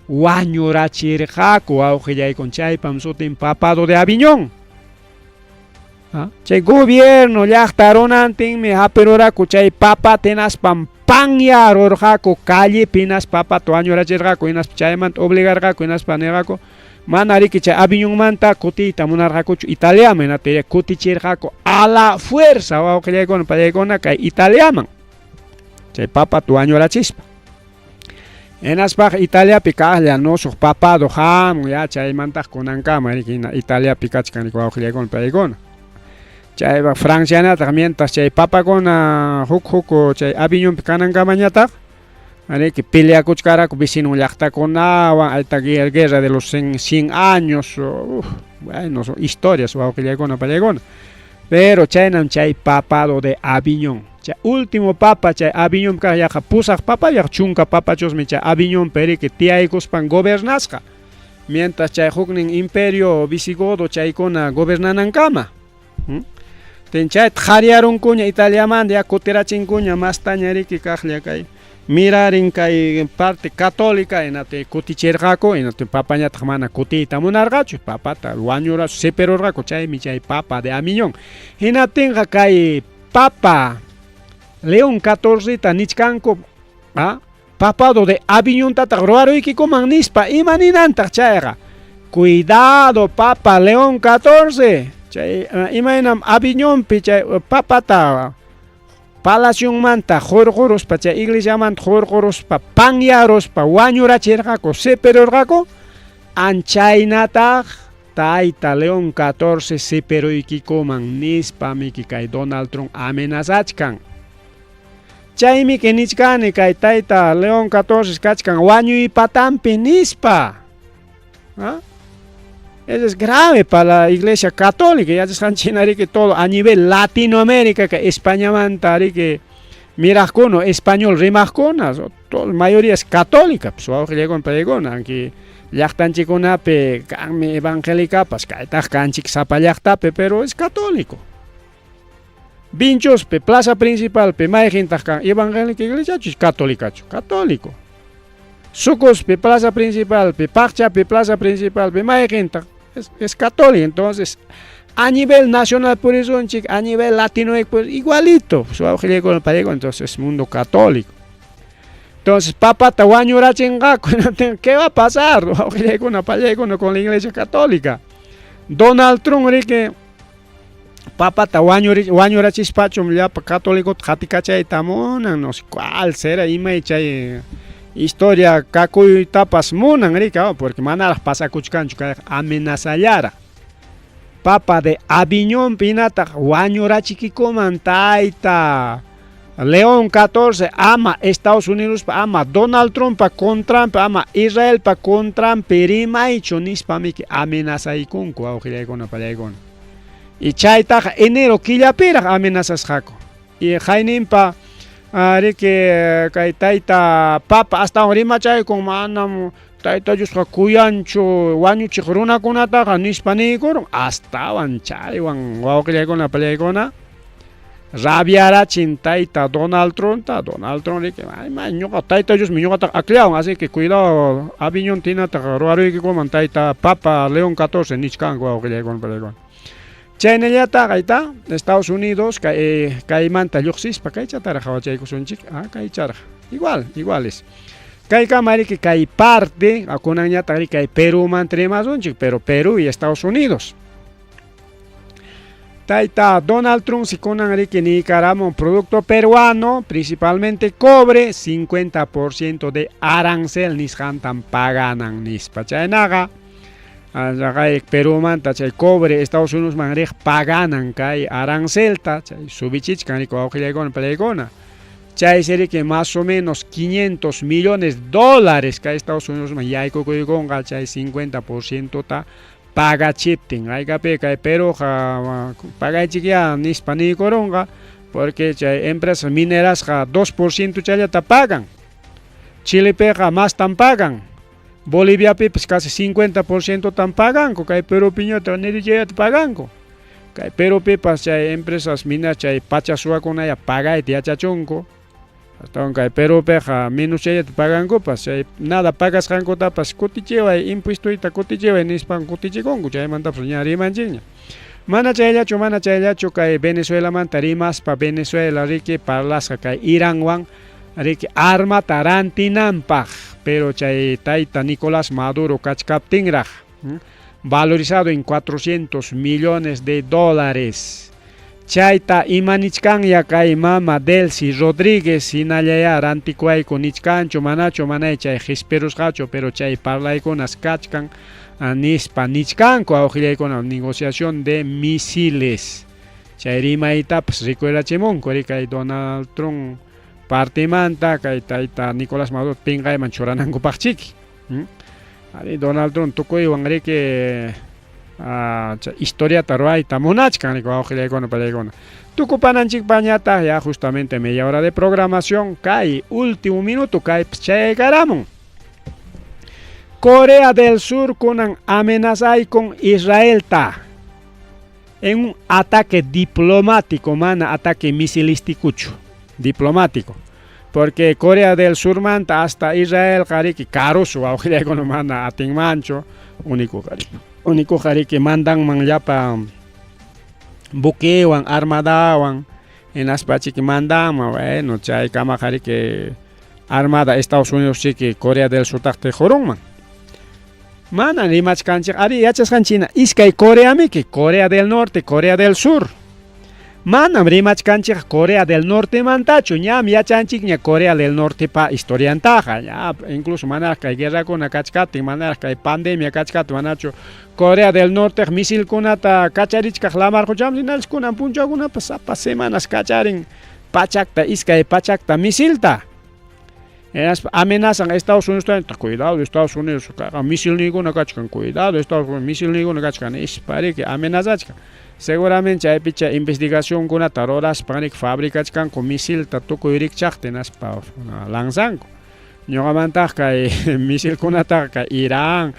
wañurachirqaku wawqillaykun chaypam sutin papado de Aviñón. Chay gobierno llaqta runantinmi hapiruraku chay papata hinaspam panyarurqaku callepi hinaspa papata wañurachirqaku hinaspa chaymanta obligarqaku hinaspa nirqaku mana riki chay Aviñonmanta kutiyta munarqakuchu Italiaman hinaptin kutichirqaku a la fuerza wawqillaykuna pallaykuna kay Italiaman chay papata wañurachispa. Hinaspaqa Italiapi kaqlla nusuq papado hamun ya chaymantaq kunankama riki hina Italiapi kachkan riki wawqillaykuna paykuna. Chaypaq Francianataq mientras chay papakuna huk huk chay Aviñonpi kanankamañataq riki peleakuchkaraku vecinon llaqtakunawan alta guerra de los 100 años uf, bueno son historias wawqillaykuna pallaykuna. Pero chaynam chay papado de Aviñón. Chay último papa chay Aviñón kaq yaqa pusaq papa yaqa chunka papachusmi chay Aviñonpi riki tiyaykuspan gobernasqa. Mientras chay huknin imperio visigodo chaykuna gobernanankama. Tin chayta qhariyarunkuña Italiamanta ya kutirachinkuña mastaña riki kaqlla kay mirarin kay parte católica hinaptin kutichirqaku hinaptin papañataq mana kutiyta munarqachu papata wañurachu sipirurqaku chaymi chay papa de Aviñón. Hinaptinqa kay papa León XIV nichkanku papado de Aviñontataq ruwaruykikuman nispa ima ninantaq chayqa cuidado papa León XIV chay imaynam Aviñonpi chay papata palacionmanta hurquruspa chay iglesiamanta hurquruspa panyaruspa wañurachirqaku sipirurqaku anchaynataq tayta León XIV sipiruykikuman nispa miki kay Donald Trump amenazachkan. Chaymi nichkani kay tayta León XIV kachkan wañuy patampi nispa. ¿Ah? Eso es grave para la Iglesia Católica. Yachasqanchik riki todo a nivel Latinoamérica que Españamanta riki miraqkuna español rimaqkuna todo mayoría es católica pues wawqillaykuna paykuna aunque llaqtanchikkunapi kanmi evangélicapas kaytaq kanchik sapa llaqtapi pero es católico. Vinchospi plaza principalpi mayqintaq kan evangélica iglesiachu católicachu católico. Sucospi plaza principalpi Paqchapi plaza principalpi mayqintaq es católico. Entonces a nivel nacional purisunchik a nivel latinoamérica pues igualito wawqillaykuna paykuna entonces es mundo católico. Entonces papata wañurachinqaku ¿qué va a pasar? Wawqillaykuna pallaykuna con la iglesia católica. Donald Trump riki papata wañurachispachum llapa católicota qatikachayta munan no sé cuál será imay chay historia kakuytapas munan riki porque manaraq pasakuchkanchu kayqa amenazallaraq. Papa de Aviñonpi hinataq wañurachikikuman tayta León XIV ama Estados Unidospa ama Donald Trumppa contranpi ama Israelpa contranpi rimaychu nispa miki amenazaykunku wawqillaykuna pallaykuna. Y chaytaqa enero killapiraq amenazasqaku. Y qayninpa riki kay tayta papa astawan rimachaykun manam tayta Diosqa kuyanchu wañuchiq runakunataqa nispa niykurun astawan chaywan wawqillaykuna pallaykuna. Rabiarachin tayta Donald Trumpta, Donald Trump riki, ay ma ñuqa tayta Diosmi ñuqataqa akllawan, así que cuidado Aviñón tinataqa ruwaruykikuman tayta Papa León XIV nichkanku wawqillaykuna palaykuna. Chaynallataq ayta Estados Unidos kay kaymanta lluqsispa kaychataraq qhawachaykusunchik, ah kaycharaq. Igual, iguales. Kaykama riki kay parte, kunanñataq riki kay Perumanta rimasunchik, pero Perú y Estados Unidos. Tayta Donald Trump si kunan riki niykaramun producto peruano, principalmente cobre, 50% de arancel nisqantan paganan nispa. Chaynaqa, kay Perumanta chay cobre Estados Unidosman riq paganan kay arancelta, chay subichichkan riki wawqillaykuna palaykuna. Chaysi riki más o menos 500 millones dólares kay Estados Unidosman yaykukuykunqa chay 50% ta pagachiptin. Haykapi kay Peruqa pagaychikyá nispa niykurunqa, porque chay empresas minerasqa 2% chayllata pagan. Chilepiqa mastan pagan. Boliviapipas casi 50% tan paganku, kay Perupiñataq nirichayllata paganku. Kay Perupipas chay empresas mineras chay pacha suwakunaya pagayta yachachunku. Astawan kay Perupiqa menos chayllata pagankupas, chay nada pagasqankutapas kutichiway impuestoyta kutichiway nispan kutichikunku, chaymantapas ña rimanchikña. Mana chayllachu, mana chayllachu kay Venezuelamanta rimaspa Venezuela riki parlasqa kay Iranwan riki armata rantinanpaq, pero chay tayta Nicolás Maduro kachkaptinraq, valorizado en 400 millones de dólares. Chayta imanichkanya kay mama Delcy Rodríguez hinallayá rantikuwayku nichkanchu manachu manay chay qispirusqachu pero chay parlaykunas kachkan nispa nichkanku awqillaykuna negociación de misiles chay rimaytapas rikurachimunku ri kay Donald Trump partimanta kay tayta Nicolás Maduro pinqayman churanankupaqchiki. Ari Donald Trump tukuywan riki historiata ruwayta munachkan riki wawqillaykuna palaykuna. Tukupananchikpañataq ya justamente media hora de programación kay último minuto kaypas chayaykaramun. Corea del Sur kunan amenazaykun Israelta en un ataque diplomático, mana ataque misilísticochu, diplomático. Porque Corea del Surmanta hasta Israel qariki karusu wawqillaykuna mana atinmanchu, único qariki. Único qariki mandanman llapa buquewan, armadawan, hinaspa chiki mandanman, bueno, chaykama qariki armada Estados Unidos chiki Corea del Surtaq tiqurunman. Mana rimachkanchik, ari yachasqanchik hina iskay Coreamiki, Corea del Norte, Corea del Sur. Manam rimachkanchik Corea del Nortemantachu, ñam yachanchikña Corea del Nortepa historiantaqa, ya incluso manaraq kay guerrakuna kachkaptin, manaraq kay pandemia kachkaptin, manachu Corea del Norte misilkunata kacharichkaq lamar quchaman, hinallas kunan punchawkunapas sapa semanas kacharin pachakta, iskay pachakta misilta. Hinaspa amenazan Estados Unidos, cuidado Estados Unidos, misilniykuna kachkan, cuidado Estados Unidos, misilniykuna kachkan, nispa riki amenazachkan. Seguramente chaypicha investigacionkunata ruraspa riki fabricachkanku misilta tukuy rikchaqta hinaspa lanzanku. Ñuqamantaq kay misilkunataqa kay Irán,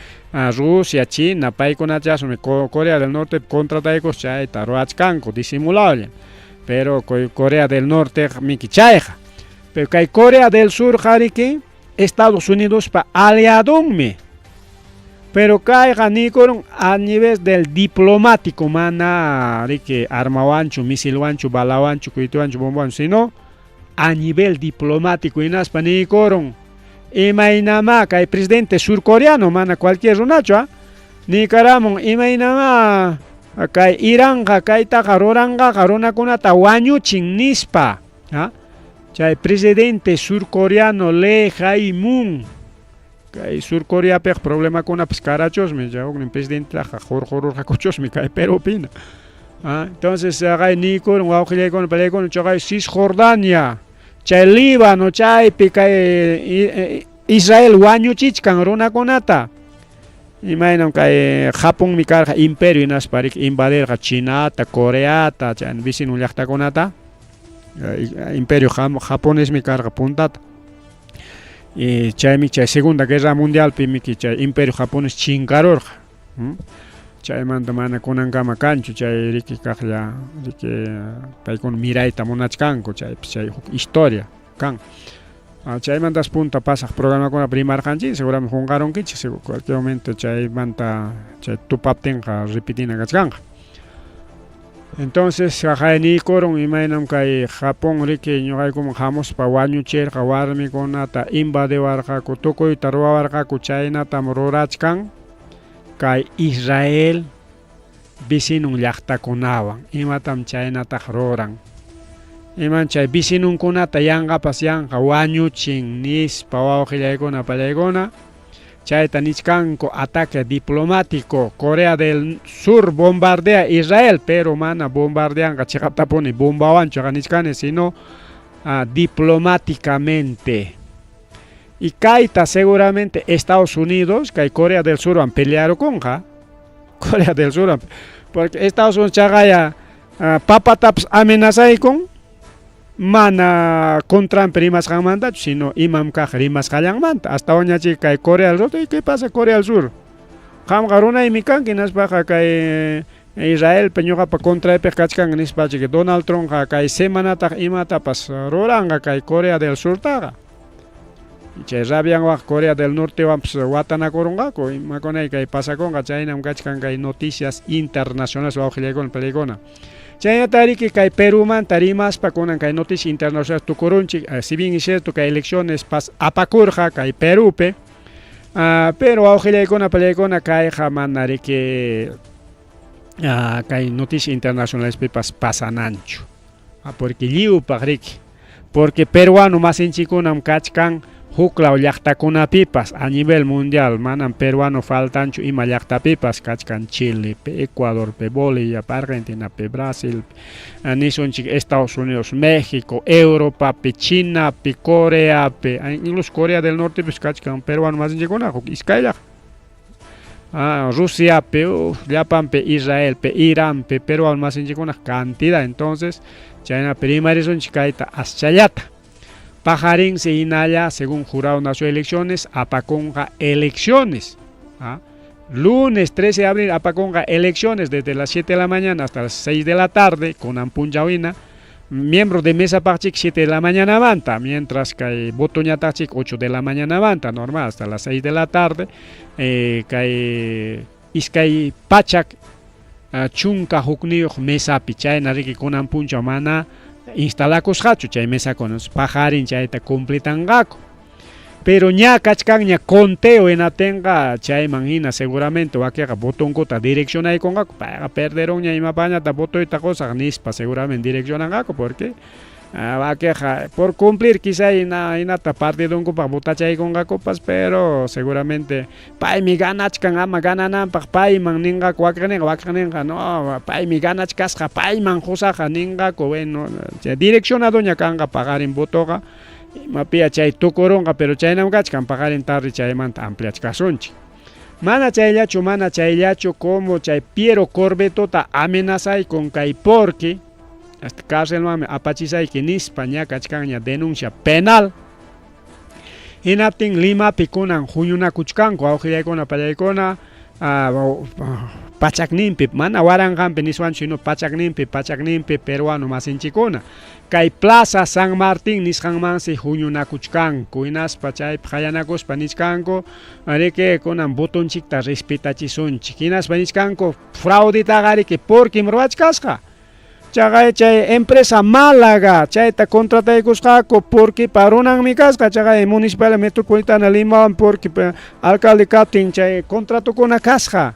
Rusia, China, paykunachasmi Corea del Norte contrataykus chayta ruwachkanku disimuladolla. Pero Corea del Norte miki chayqa. Pero kay Corea del Sur qariki Estados Unidospa aliadonmi. Pero kayqa niykurun a nivel del diplomático, mana riki armawanchu, misilwanchu, balawanchu, cohetewanchu, bombawanchu, sino a nivel diplomático hinaspa niykurun imaynamá kay presidente surcoreano, mana cualquier runachu, niykaramun imaynamá kay Iranqa kaytaqa ruranqaqa runakunata wañuchin nispa, chay presidente surcoreano Lee Jae-myung. Kay Surcoreapiqa problemakunapas karachusmi, chay huknin presidentetaqa hurqururqakuchusmi kay Perupina. Entonces kay niykurun wawqillaykuna palaykuna chaqay Cisjordania, chay Líbano chaypi kay Israel wañuchichkan runakunata. Imaynam kay Japonmi karqa imperio hinaspa riki invadirqa Chinata, Coreata, chay vecino llaqtakunata. Imperio japonesmi karqa puntata. Y chaymi chay Segunda Guerra Mundialpi miki chay imperio japonés chinkarurqa. Chaymanta mana kunankama kanchu chay riki kaqlla riki paykuna mirayta munachkanku chaypis chay huk historia kan. Chaymantas punta pasaq programakunapi rimarqanchik, seguramente qunqarunkichik, cualquier momento chaymanta chay tupaptinqa repetina kachkanqa. Entonces niykurun imaynam kay Japón riki ñuqaykuman hamuspa wañuchirqa warmikunata invadiwarqaku tukuyta ruwawarqaku chaynatam rurachkan kay Israel vecinun llaqtakunawan imatam chaynataq ruran iman chay vecinunkunata yanqapas yanqa wañuchin nispa wawqillaykuna pallaykuna chayta nichkanku ataque diplomático Corea del Sur bombardea Israel pero mana bombardeanqa chiqaptapuni bombawanchu nichkani sino diplomáticamente y kayta seguramente Estados Unidos kay Corea del Surwan pelearukunqa Corea del Sur porque Estados Unidos chaqaya papatapas amenazaykun mana contranpi rimasqanmantachu sino imam kaq rimasqallanmanta hasta ñachik kay Corea del Sur ¿qué pasa Corea del Sur? Qamqa runaymi kanki hinaspaqa kay Israelpa ñuqapa contraypiq kachkan nispa chiki Donald Trumpqa kay semanataq imatapas ruranqa kay Corea del Surtaqa chay rabianwan Corea del Nortewanpas watanakurunqaku imakunay kay pasakunqa chaynam kachkan kay noticias internacionales wawqillaykuna palaykuna chaynata riki kay Perumanta rimaspa kunan kay noticias internacionales tukurunchik si bien es cierto kay elecciones pas apakurqa kay Perupi pero wawqillaykuna palaykuna kayqa mana riki kay noticias internacionalespipas pasananchu porque lliwpaq riki porque peruano masinchikkunam kachkan huklaw llaqtakunapipas a nivel mundial manam peruano faltanchu ima llaqtapipas kachkan Chilepi, Ecuadorpi, Boliviapi, Argentinapi, Brasilpi, nisunchik Estados Unidos, México, Europapi, Chinapi, Coreapi, incluso Corea del Nortepis kachkan peruano masinchikkuna huk iskayllaq. Rusiapi, llapanpi, Israelpi, Iranpi, peruano masinchikkuna cantidad entonces chaynapi rimarisunchik kayta aschallata. Paqarinsi hinalla según Jurado Nacional de Elecciones apakunqa elecciones. Lunes 13 de abril apakunqa elecciones desde las 7 de la mañana hasta las 6 de la tarde kunan punchaw hina miembro de mesa paqchik 7 de la mañana manta, mientras kay votoñataqchik 8 de la mañana manta, normal hasta las 6 de la tarde, kay iskay pachak 11 mesapi chayna riki kunan punchaw mana instalakusqachu chay mesakuna paqarin chayta completanqaku. Pero ña kachkanña conteo hinatinqa chayman hina seguramente wakiqa votonkuta direccionaykunqaku payqa perderunña imapañata votoyta qusaq nispa seguramente direccionanqaku porque wakiqa por cumplir quizá hinata partidonkupaq votachaykunqakupas pero seguramente paymi ganachkan ama ganananpaq payman ninqaku wakiqninqa no paymi ganachkasqa payman qusaqa ninqaku bueno chay direccionadoña kanqa paqarin votoqa imapiya chay tukurunqa pero chaynam kachkan paqarin tarde chaymanta ampliachkasunchik. Mana chayllachu como chay Piero Corvetota amenazaykun kay porque hasta cárcelmanmi apachisayki nispa ña kachkanña denuncia penal. Hinaptin Limapi kunan huñunakuchkanku wawqillaykuna pallaykuna pachakninpi mana waranqanpi niswanchu sino pachakninpi peruano masinchikuna kay Plaza San Martín nisqanmansi huñunakuchkanku hinaspa chaypi qayanakuspa nichkanku riki kunan votonchikta respetachisunchik hinaspa nichkanku fraudetaqa riki porquim ruwachkasqa chaqay chay empresa Málaga chayta contrataykusqaku porque runanmi kasqa chaqay municipal metropolitana Limawan porque alcalde kaptin chay contratokuna kasqa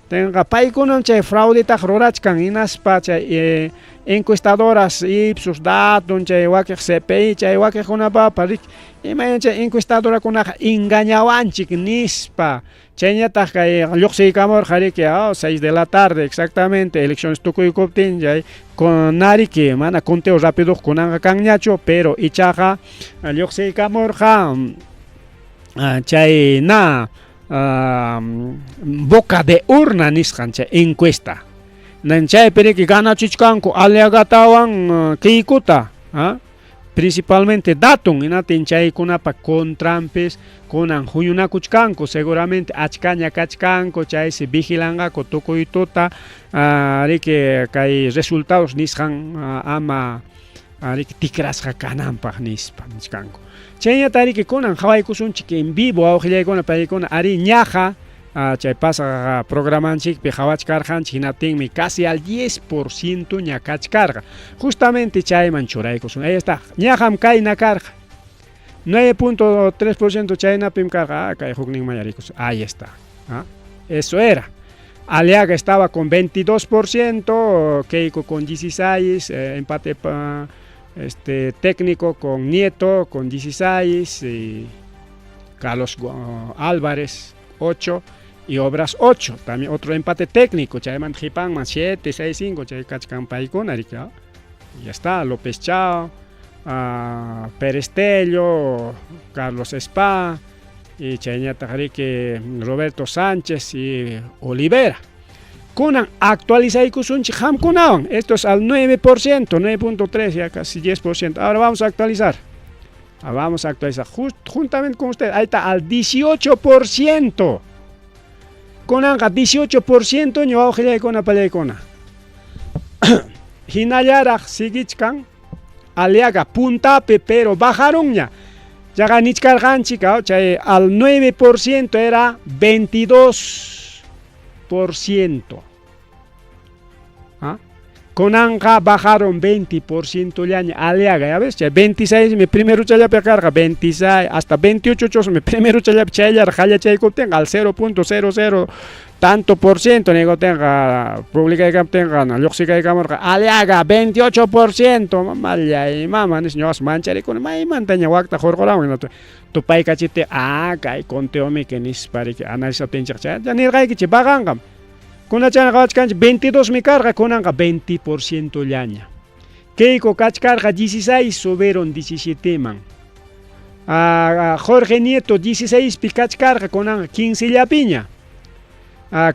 tenqa paykunam chay fraudetaq rurachkan hinaspa chay encuestadoras Ipsos Datum chay wakiq CPI chay wakiqkunapapa riki imayna chay encuestadorakunaqa engañawanchik nispa chayñataq kay lluqsiykamurqa riki 6 de la tarde exactamente elecciones tukuykuptin chay nariki mana conteo rápido kunanqa kanñachu pero ichaqa lluqsiykamurqa chay na boca de urna nisqan chay encuesta chaypi riki ganachichkanku Aliagatawan Keikota. Principalmente datun hinatin chaykunapa contranpis kunan huñunakuchkanku seguramente achkaña kachkanku chaysi vigilanqaku tukuy tuta riki kay resultados nisqan ama riki tikrasqa kananpaq nispa nichkanku. Chayñata riki kunan qhawaykusunchik en vivo wawqillaykuna paykuna arí ñaqa chay pasaq programanchikpi qhawachkarqanchik hinaptinmi casi al 10% ña kachkarqa. Justamente chayman churaykusun. Ahí está. Ñaqam kayna karqa. 9.3% chaynapim karqa. Ah, kay hukninman yarikusun. Ahí está. Ah, eso era. Aliaga estaba con 22%, Keiko con 16, empate técnico con Nieto con 16, y Carlos Álvarez 8 y Obras 8. También otro empate técnico, chayman qhipanman 7, 6, 5, chay kachkan paykuna, riki, ¿ah? Ya está, López Chao, Perestello, Carlos Spa, y chayñataq riki Roberto Sánchez y Olivera. Kunan actualizaykusunchik qamkunawan. Esto es al 9%, 9.3, ya casi 10%. Ahora vamos a actualizar. Vamos a actualizar juntamente con usted. Ahí está, al 18%. Kunanqa 18% ña wawqillaykuna pallaykuna. Hinallaraq siguichkan Aliaga puntapi, pero bajarunña. Yaqa nichkarqanchik, chay al 9% era 22%. ¿Ah? Kunanqa bajaron 20% llaña Aliaga, ya ves, chay 26 mi primero challapi karqa 26 hasta 28 mi primero challapi chayllaraq hallachaykuptinqa al 0.00 tanto por ciento nikuptinqa publicaykamuptinqa lluqsikaykamurqa Aliaga 28% mamallay mama nis ñuqas mancharikuni maymantaña wakta hurquramun tupaykachiptin kay conteomiki nispa riki analizaptinchik chay nirqaykichik bajanqam. Kunachana qawachkanchik 22 mi karqa kunanqa 20% llaña. Keiko kachkarqa 16 subieron 17 man. Jorge Nieto 16 pi kachkarqa kunanqa 15 llapiña.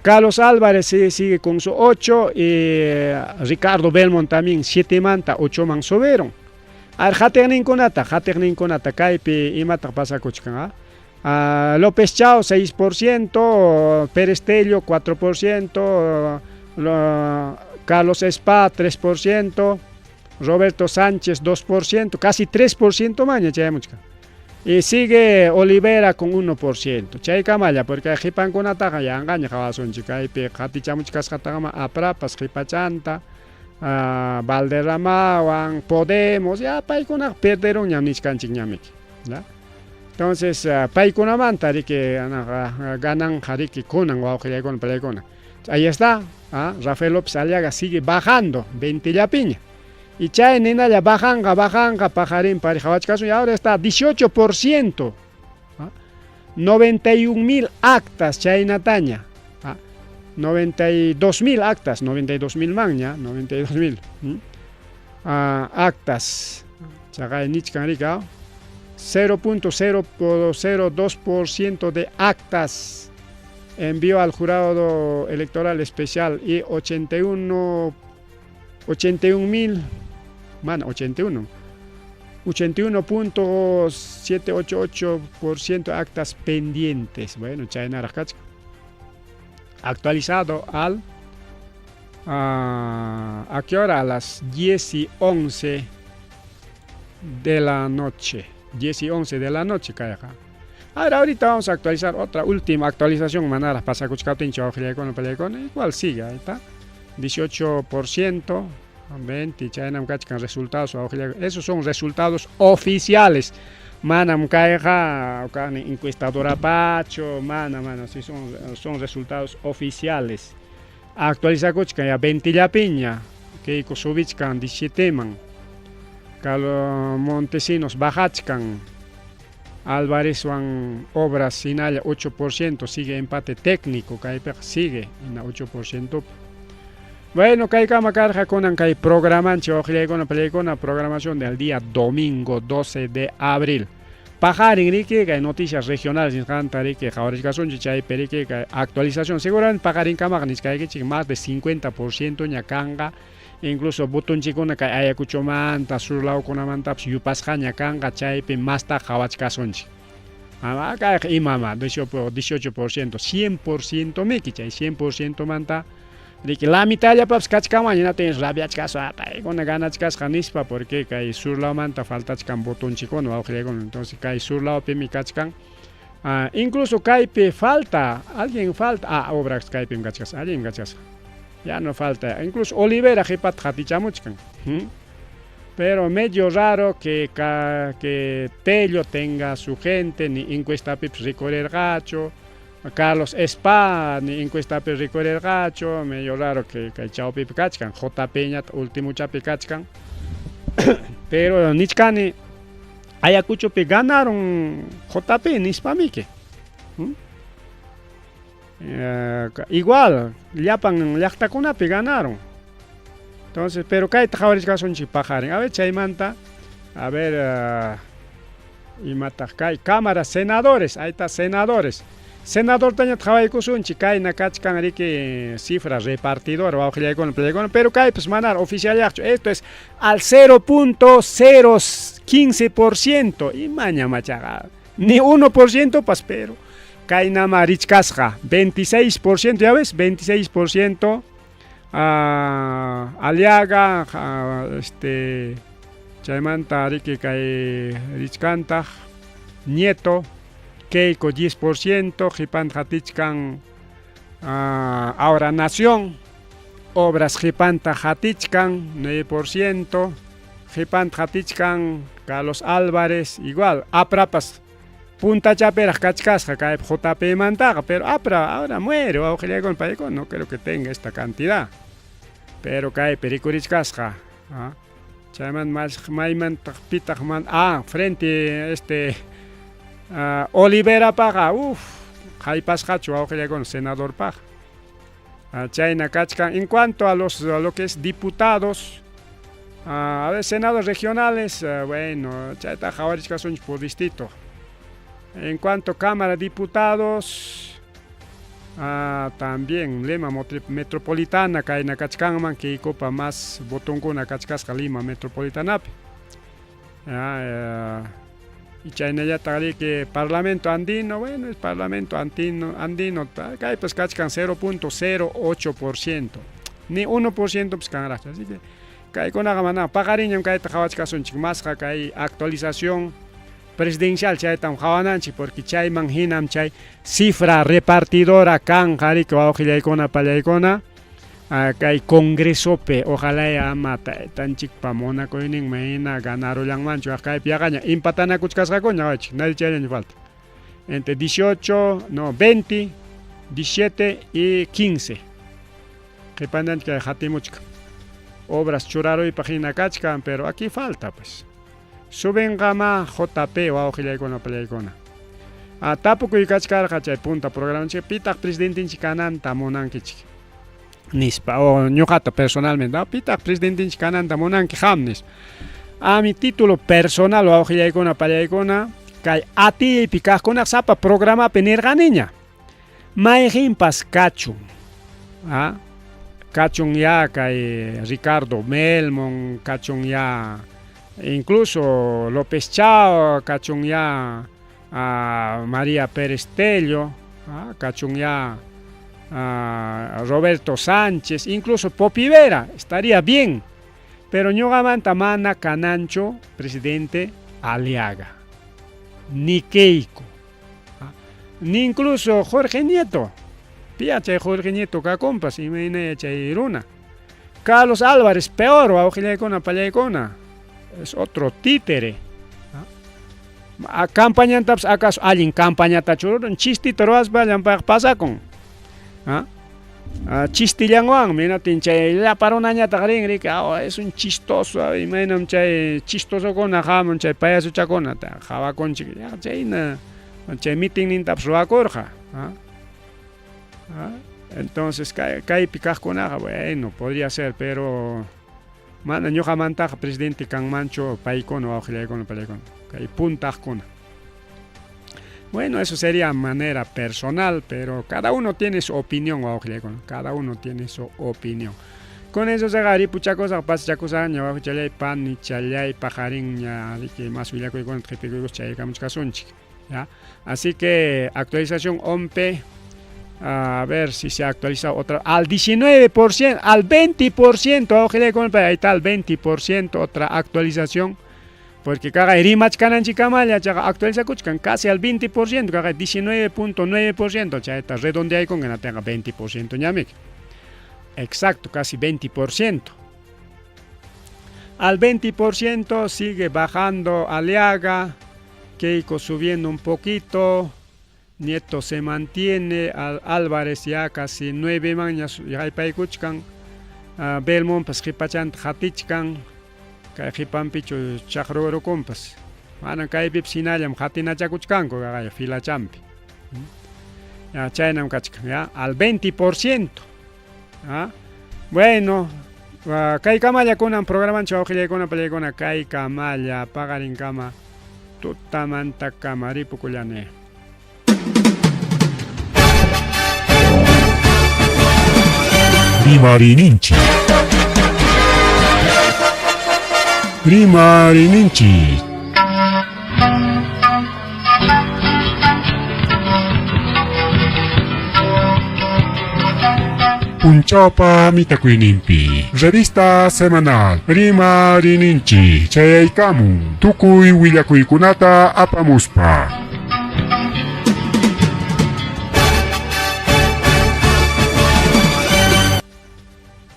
Carlos Álvarez sigue con su 8 y Ricardo Belmont también 7 manta 8 man subieron. Ar qatiqninkunata, qatiqninkunata kaypi imataq pasakuchkan, López Chao 6%, Pérez Tello 4%, Carlos Spa 3%, Roberto Sánchez 2%, casi 3% maña chayamuchkan. Y sigue Olivera con 1%. Chaykamalla, porque qhipankunataqa yanqaña qhawasunchik kaypi qatichamuchkasqataqama Aprapas qhipachanta, Valderramawan, Podemos, ya paykunaqa perderunñam nichkanchik ñamiki, ¿ya? Entonces, paykunamanta riki gananqa riki kunan wawqillaykuna pallaykuna. Ahí está, Rafael López Aliaga sigue bajando, 20 llapiña. Y chay ninalla bajanqa, bajanqa, pajarín parijawachkasun, y ahora está 18%. 91.000 actas chaynataña. 92.000 actas, 92.000 manña, 92.000 actas. Chaqay nichkan rika, 0.002% de actas envió al jurado electoral especial y 81 81.000, mana 81, 81.788% actas pendientes. Bueno, chaynaraq kachkan. Actualizado al ¿a qué hora? A las 10:11 de la noche. 10:11 de la noche, kayqa. Ahora, ahorita vamos a actualizar otra última actualización. Manaraq pasakuchkaptinchik wawqillaykuna pallaykuna, igual sigue, ahí está. 18%, 20, chaynam kachkan resultados wawqillaykuna. Esos son resultados oficiales. Manam kayqa kani encuestadorapachu, mana, mana, sí son resultados oficiales. Actualizakuchkan ya 20 llapiña, Keiko subichkan 17 man. Carlos Montesinos bajachkan. Álvarezwan Obras hinalla 8%, sigue empate técnico, kaypiqa sigue hina 8%. Bueno, kaykama karqa kunan kay programanchik wawqillaykuna pallaykuna, programación del día domingo 12 de abril. Paqarin riki kay noticias regionales nisqanta riki qhawarichkasunchik chaypi riki kay actualización seguramente paqarinkamaqa nichkaykichik más de 50% ña kanqa incluso botonchikkuna kay Ayacuchomanta sur lawkunamantapas yupasqaña kanqa chaypi masta qhawachkasunchik. Kayqa imama 18%, 100% miki chay 100% manta riki la mitadllapapas kachkanman hinaptin rabiachkasqa paykuna ganachkasqa nispa porque kay sur lawmanta faltachkan botonchikkuna wawqillaykuna entonces kay sur lawpimi kachkan. Incluso kaypi falta alguien falta obras kaypim kachkasqa allinmi kachkasqa ya no falta incluso Olivera qhipata qatichamuchkan. Pero medio raro que que Tello tenga su gente ni encuestapipas rikurirqachu Carlos Spa ni encuestapi rikurirqachu medio raro que kay chawpipi kachkan JP ñataq ultimochapi kachkan pero nichkani Ayacuchopi ganaron JP nispamiki. Igual llapan llaqtakunapi ganaron. Entonces, pero kayta qhawarichkasunchik paqarin. A ver chaymanta, a ver imataq kay Cámara Senadores, ahí está senadores. Senadortañataq qhawaykusunchik kayna kachkan riki cifra repartidora wawqillaykuna pallaykuna, pero kaypas manara oficialyaqchu. Esto es al 0.015%. Imaña machaqa. Ni 1% pas, pero kaynama richkasqa 26%, ya ves, 26% Aliaga chaymanta riki kay richkantaq Nieto, Keiko 10%, qhipanta qatichkan Ahora Nación, Obras qhipanta qatichkan 9%, qhipanta qatichkan Carlos Álvarez, igual, Aprapas puntachapiraq kachkasqa kay JP mantaqa, pero Apra ahora muere, wawqillaykuna paykuna no creo que tenga esta cantidad, pero kaypi rikurichkasqa. Chaymanta maymantaq pitaq man frente Oliverapaqa uff haypasqachu wawqillaykuna senadorpaq. Chayna kachkan. En cuanto a lo que es diputados, a ver, senadores regionales, bueno, chayta qhawarichkasunchik por distrito. En cuanto a Cámara de Diputados, también Lima Metropolitana kayna kachkanman Keikopa más votonkuna kachkasqa Lima Metropolitanapi. Y chaynallataq riki Parlamento Andino, bueno, es Parlamento Andino, kaypas kachkan 0.08%, ni 1% pues kanraqchu. Así que kaykunaqa mana paqarinñam kayta qhawachkasunchik masqa kay actualización presidencial chaytam qhawananchik porque chayman hinam chay cifra repartidora kanqa riki wawqillaykuna pallaykuna kay congresopi ojalá ama taytanchikpa munakuyninman hina ganarullanmanchu kaypi yaqaña empatanakuchkasqakuña wachik nadie chayllaña falta entre 18 no 20 17 y 15 qhipananchik kay hatimuchkan obras churaruypaq hina kachkan pero aquí falta pues subinqama JP wawqillaykuna pallaykuna. Tapukuy kachkarqa chay punta programanchik pitaq presidentenchik kananta munankichik nispa o ñuqata personalmente pitaq presidentenchik kananta munanki qam nispa. A mi título personal wawqillaykuna pallaykuna kay atiypi kaqkunaq sapa programapi nirqaniña mayqinpas kachun kachun ya kay Ricardo Melmon, kachun ya incluso López Chao, kachun ya María Pérez Tello, kachun ya Roberto Sánchez, incluso Popi Vera, estaría bien. Pero ñuqamanta mana kananchu presidente Aliaga, ni Keiko, ni incluso Jorge Nieto. Piya chay Jorge Nieto kakunpas, imaynaya chay runa. Carlos Álvarez, peor, wawqillaykuna pallaykuna. Es otro títere. Campañantapas acaso allin campañata chururun, chistita ruwaspa llampayqa pasakun. Chistillanwanmi hinaptin chay llapa runañataq rin riki, es un chistoso, imaynam chay chistosokuna hamun chay payasuchakuna qhawakunchik, chayna chay mitinnintapas ruwakurqa. Entonces kaypi kaqkunaqa bueno, podría ser, pero mana ñuqamantaqa presidente kanmanchu paykuna wawqillaykuna pallaykuna kay puntaqkuna. Bueno, eso sería manera personal, pero cada uno tiene su opinión, cada uno tiene su opinión. Con eso se ripuchakusaq pasachakusaq ña wawqichalay panichalay paqarinña riki más willakuykuna qhipikuykus chaykamuchkasunchik. ¿Ya? Así que actualización OMPE, a ver si se actualiza otra, al 19%, al 20%, ahí está al 20% otra actualización, porque cada rimachkananchikkamalla chaqa actualizakuchkan casi al 20%, cada 19.9%, chayta redondeaykun tenga 20% ñamik. Exacto, casi 20%. Al 20% sigue bajando Aliaga, Keiko subiendo un poquito, Nieto se mantiene, al Álvarez ya casi 9 mañas haypaykuchkan, Belmonpas qhipachanta qatichkan, kay qhipanpichu chaqrurukunpas. Mana kaypipas hinallam qatinachakuchkanku kaqaya filachampi. Ya chaynam kachkan, ya, al 20%. ¿Ah? Bueno, kay kamalla kunan programanchik wawqillaykuna pallaykuna kay kamalla paqarinkama tutamantakama ripukullani. Rimarininchik. Rimarininchik. Punchawpa mitakuyninpi. Revista semanal Rimarininchik chayaykamun tukuy willakuykunata apamuspa.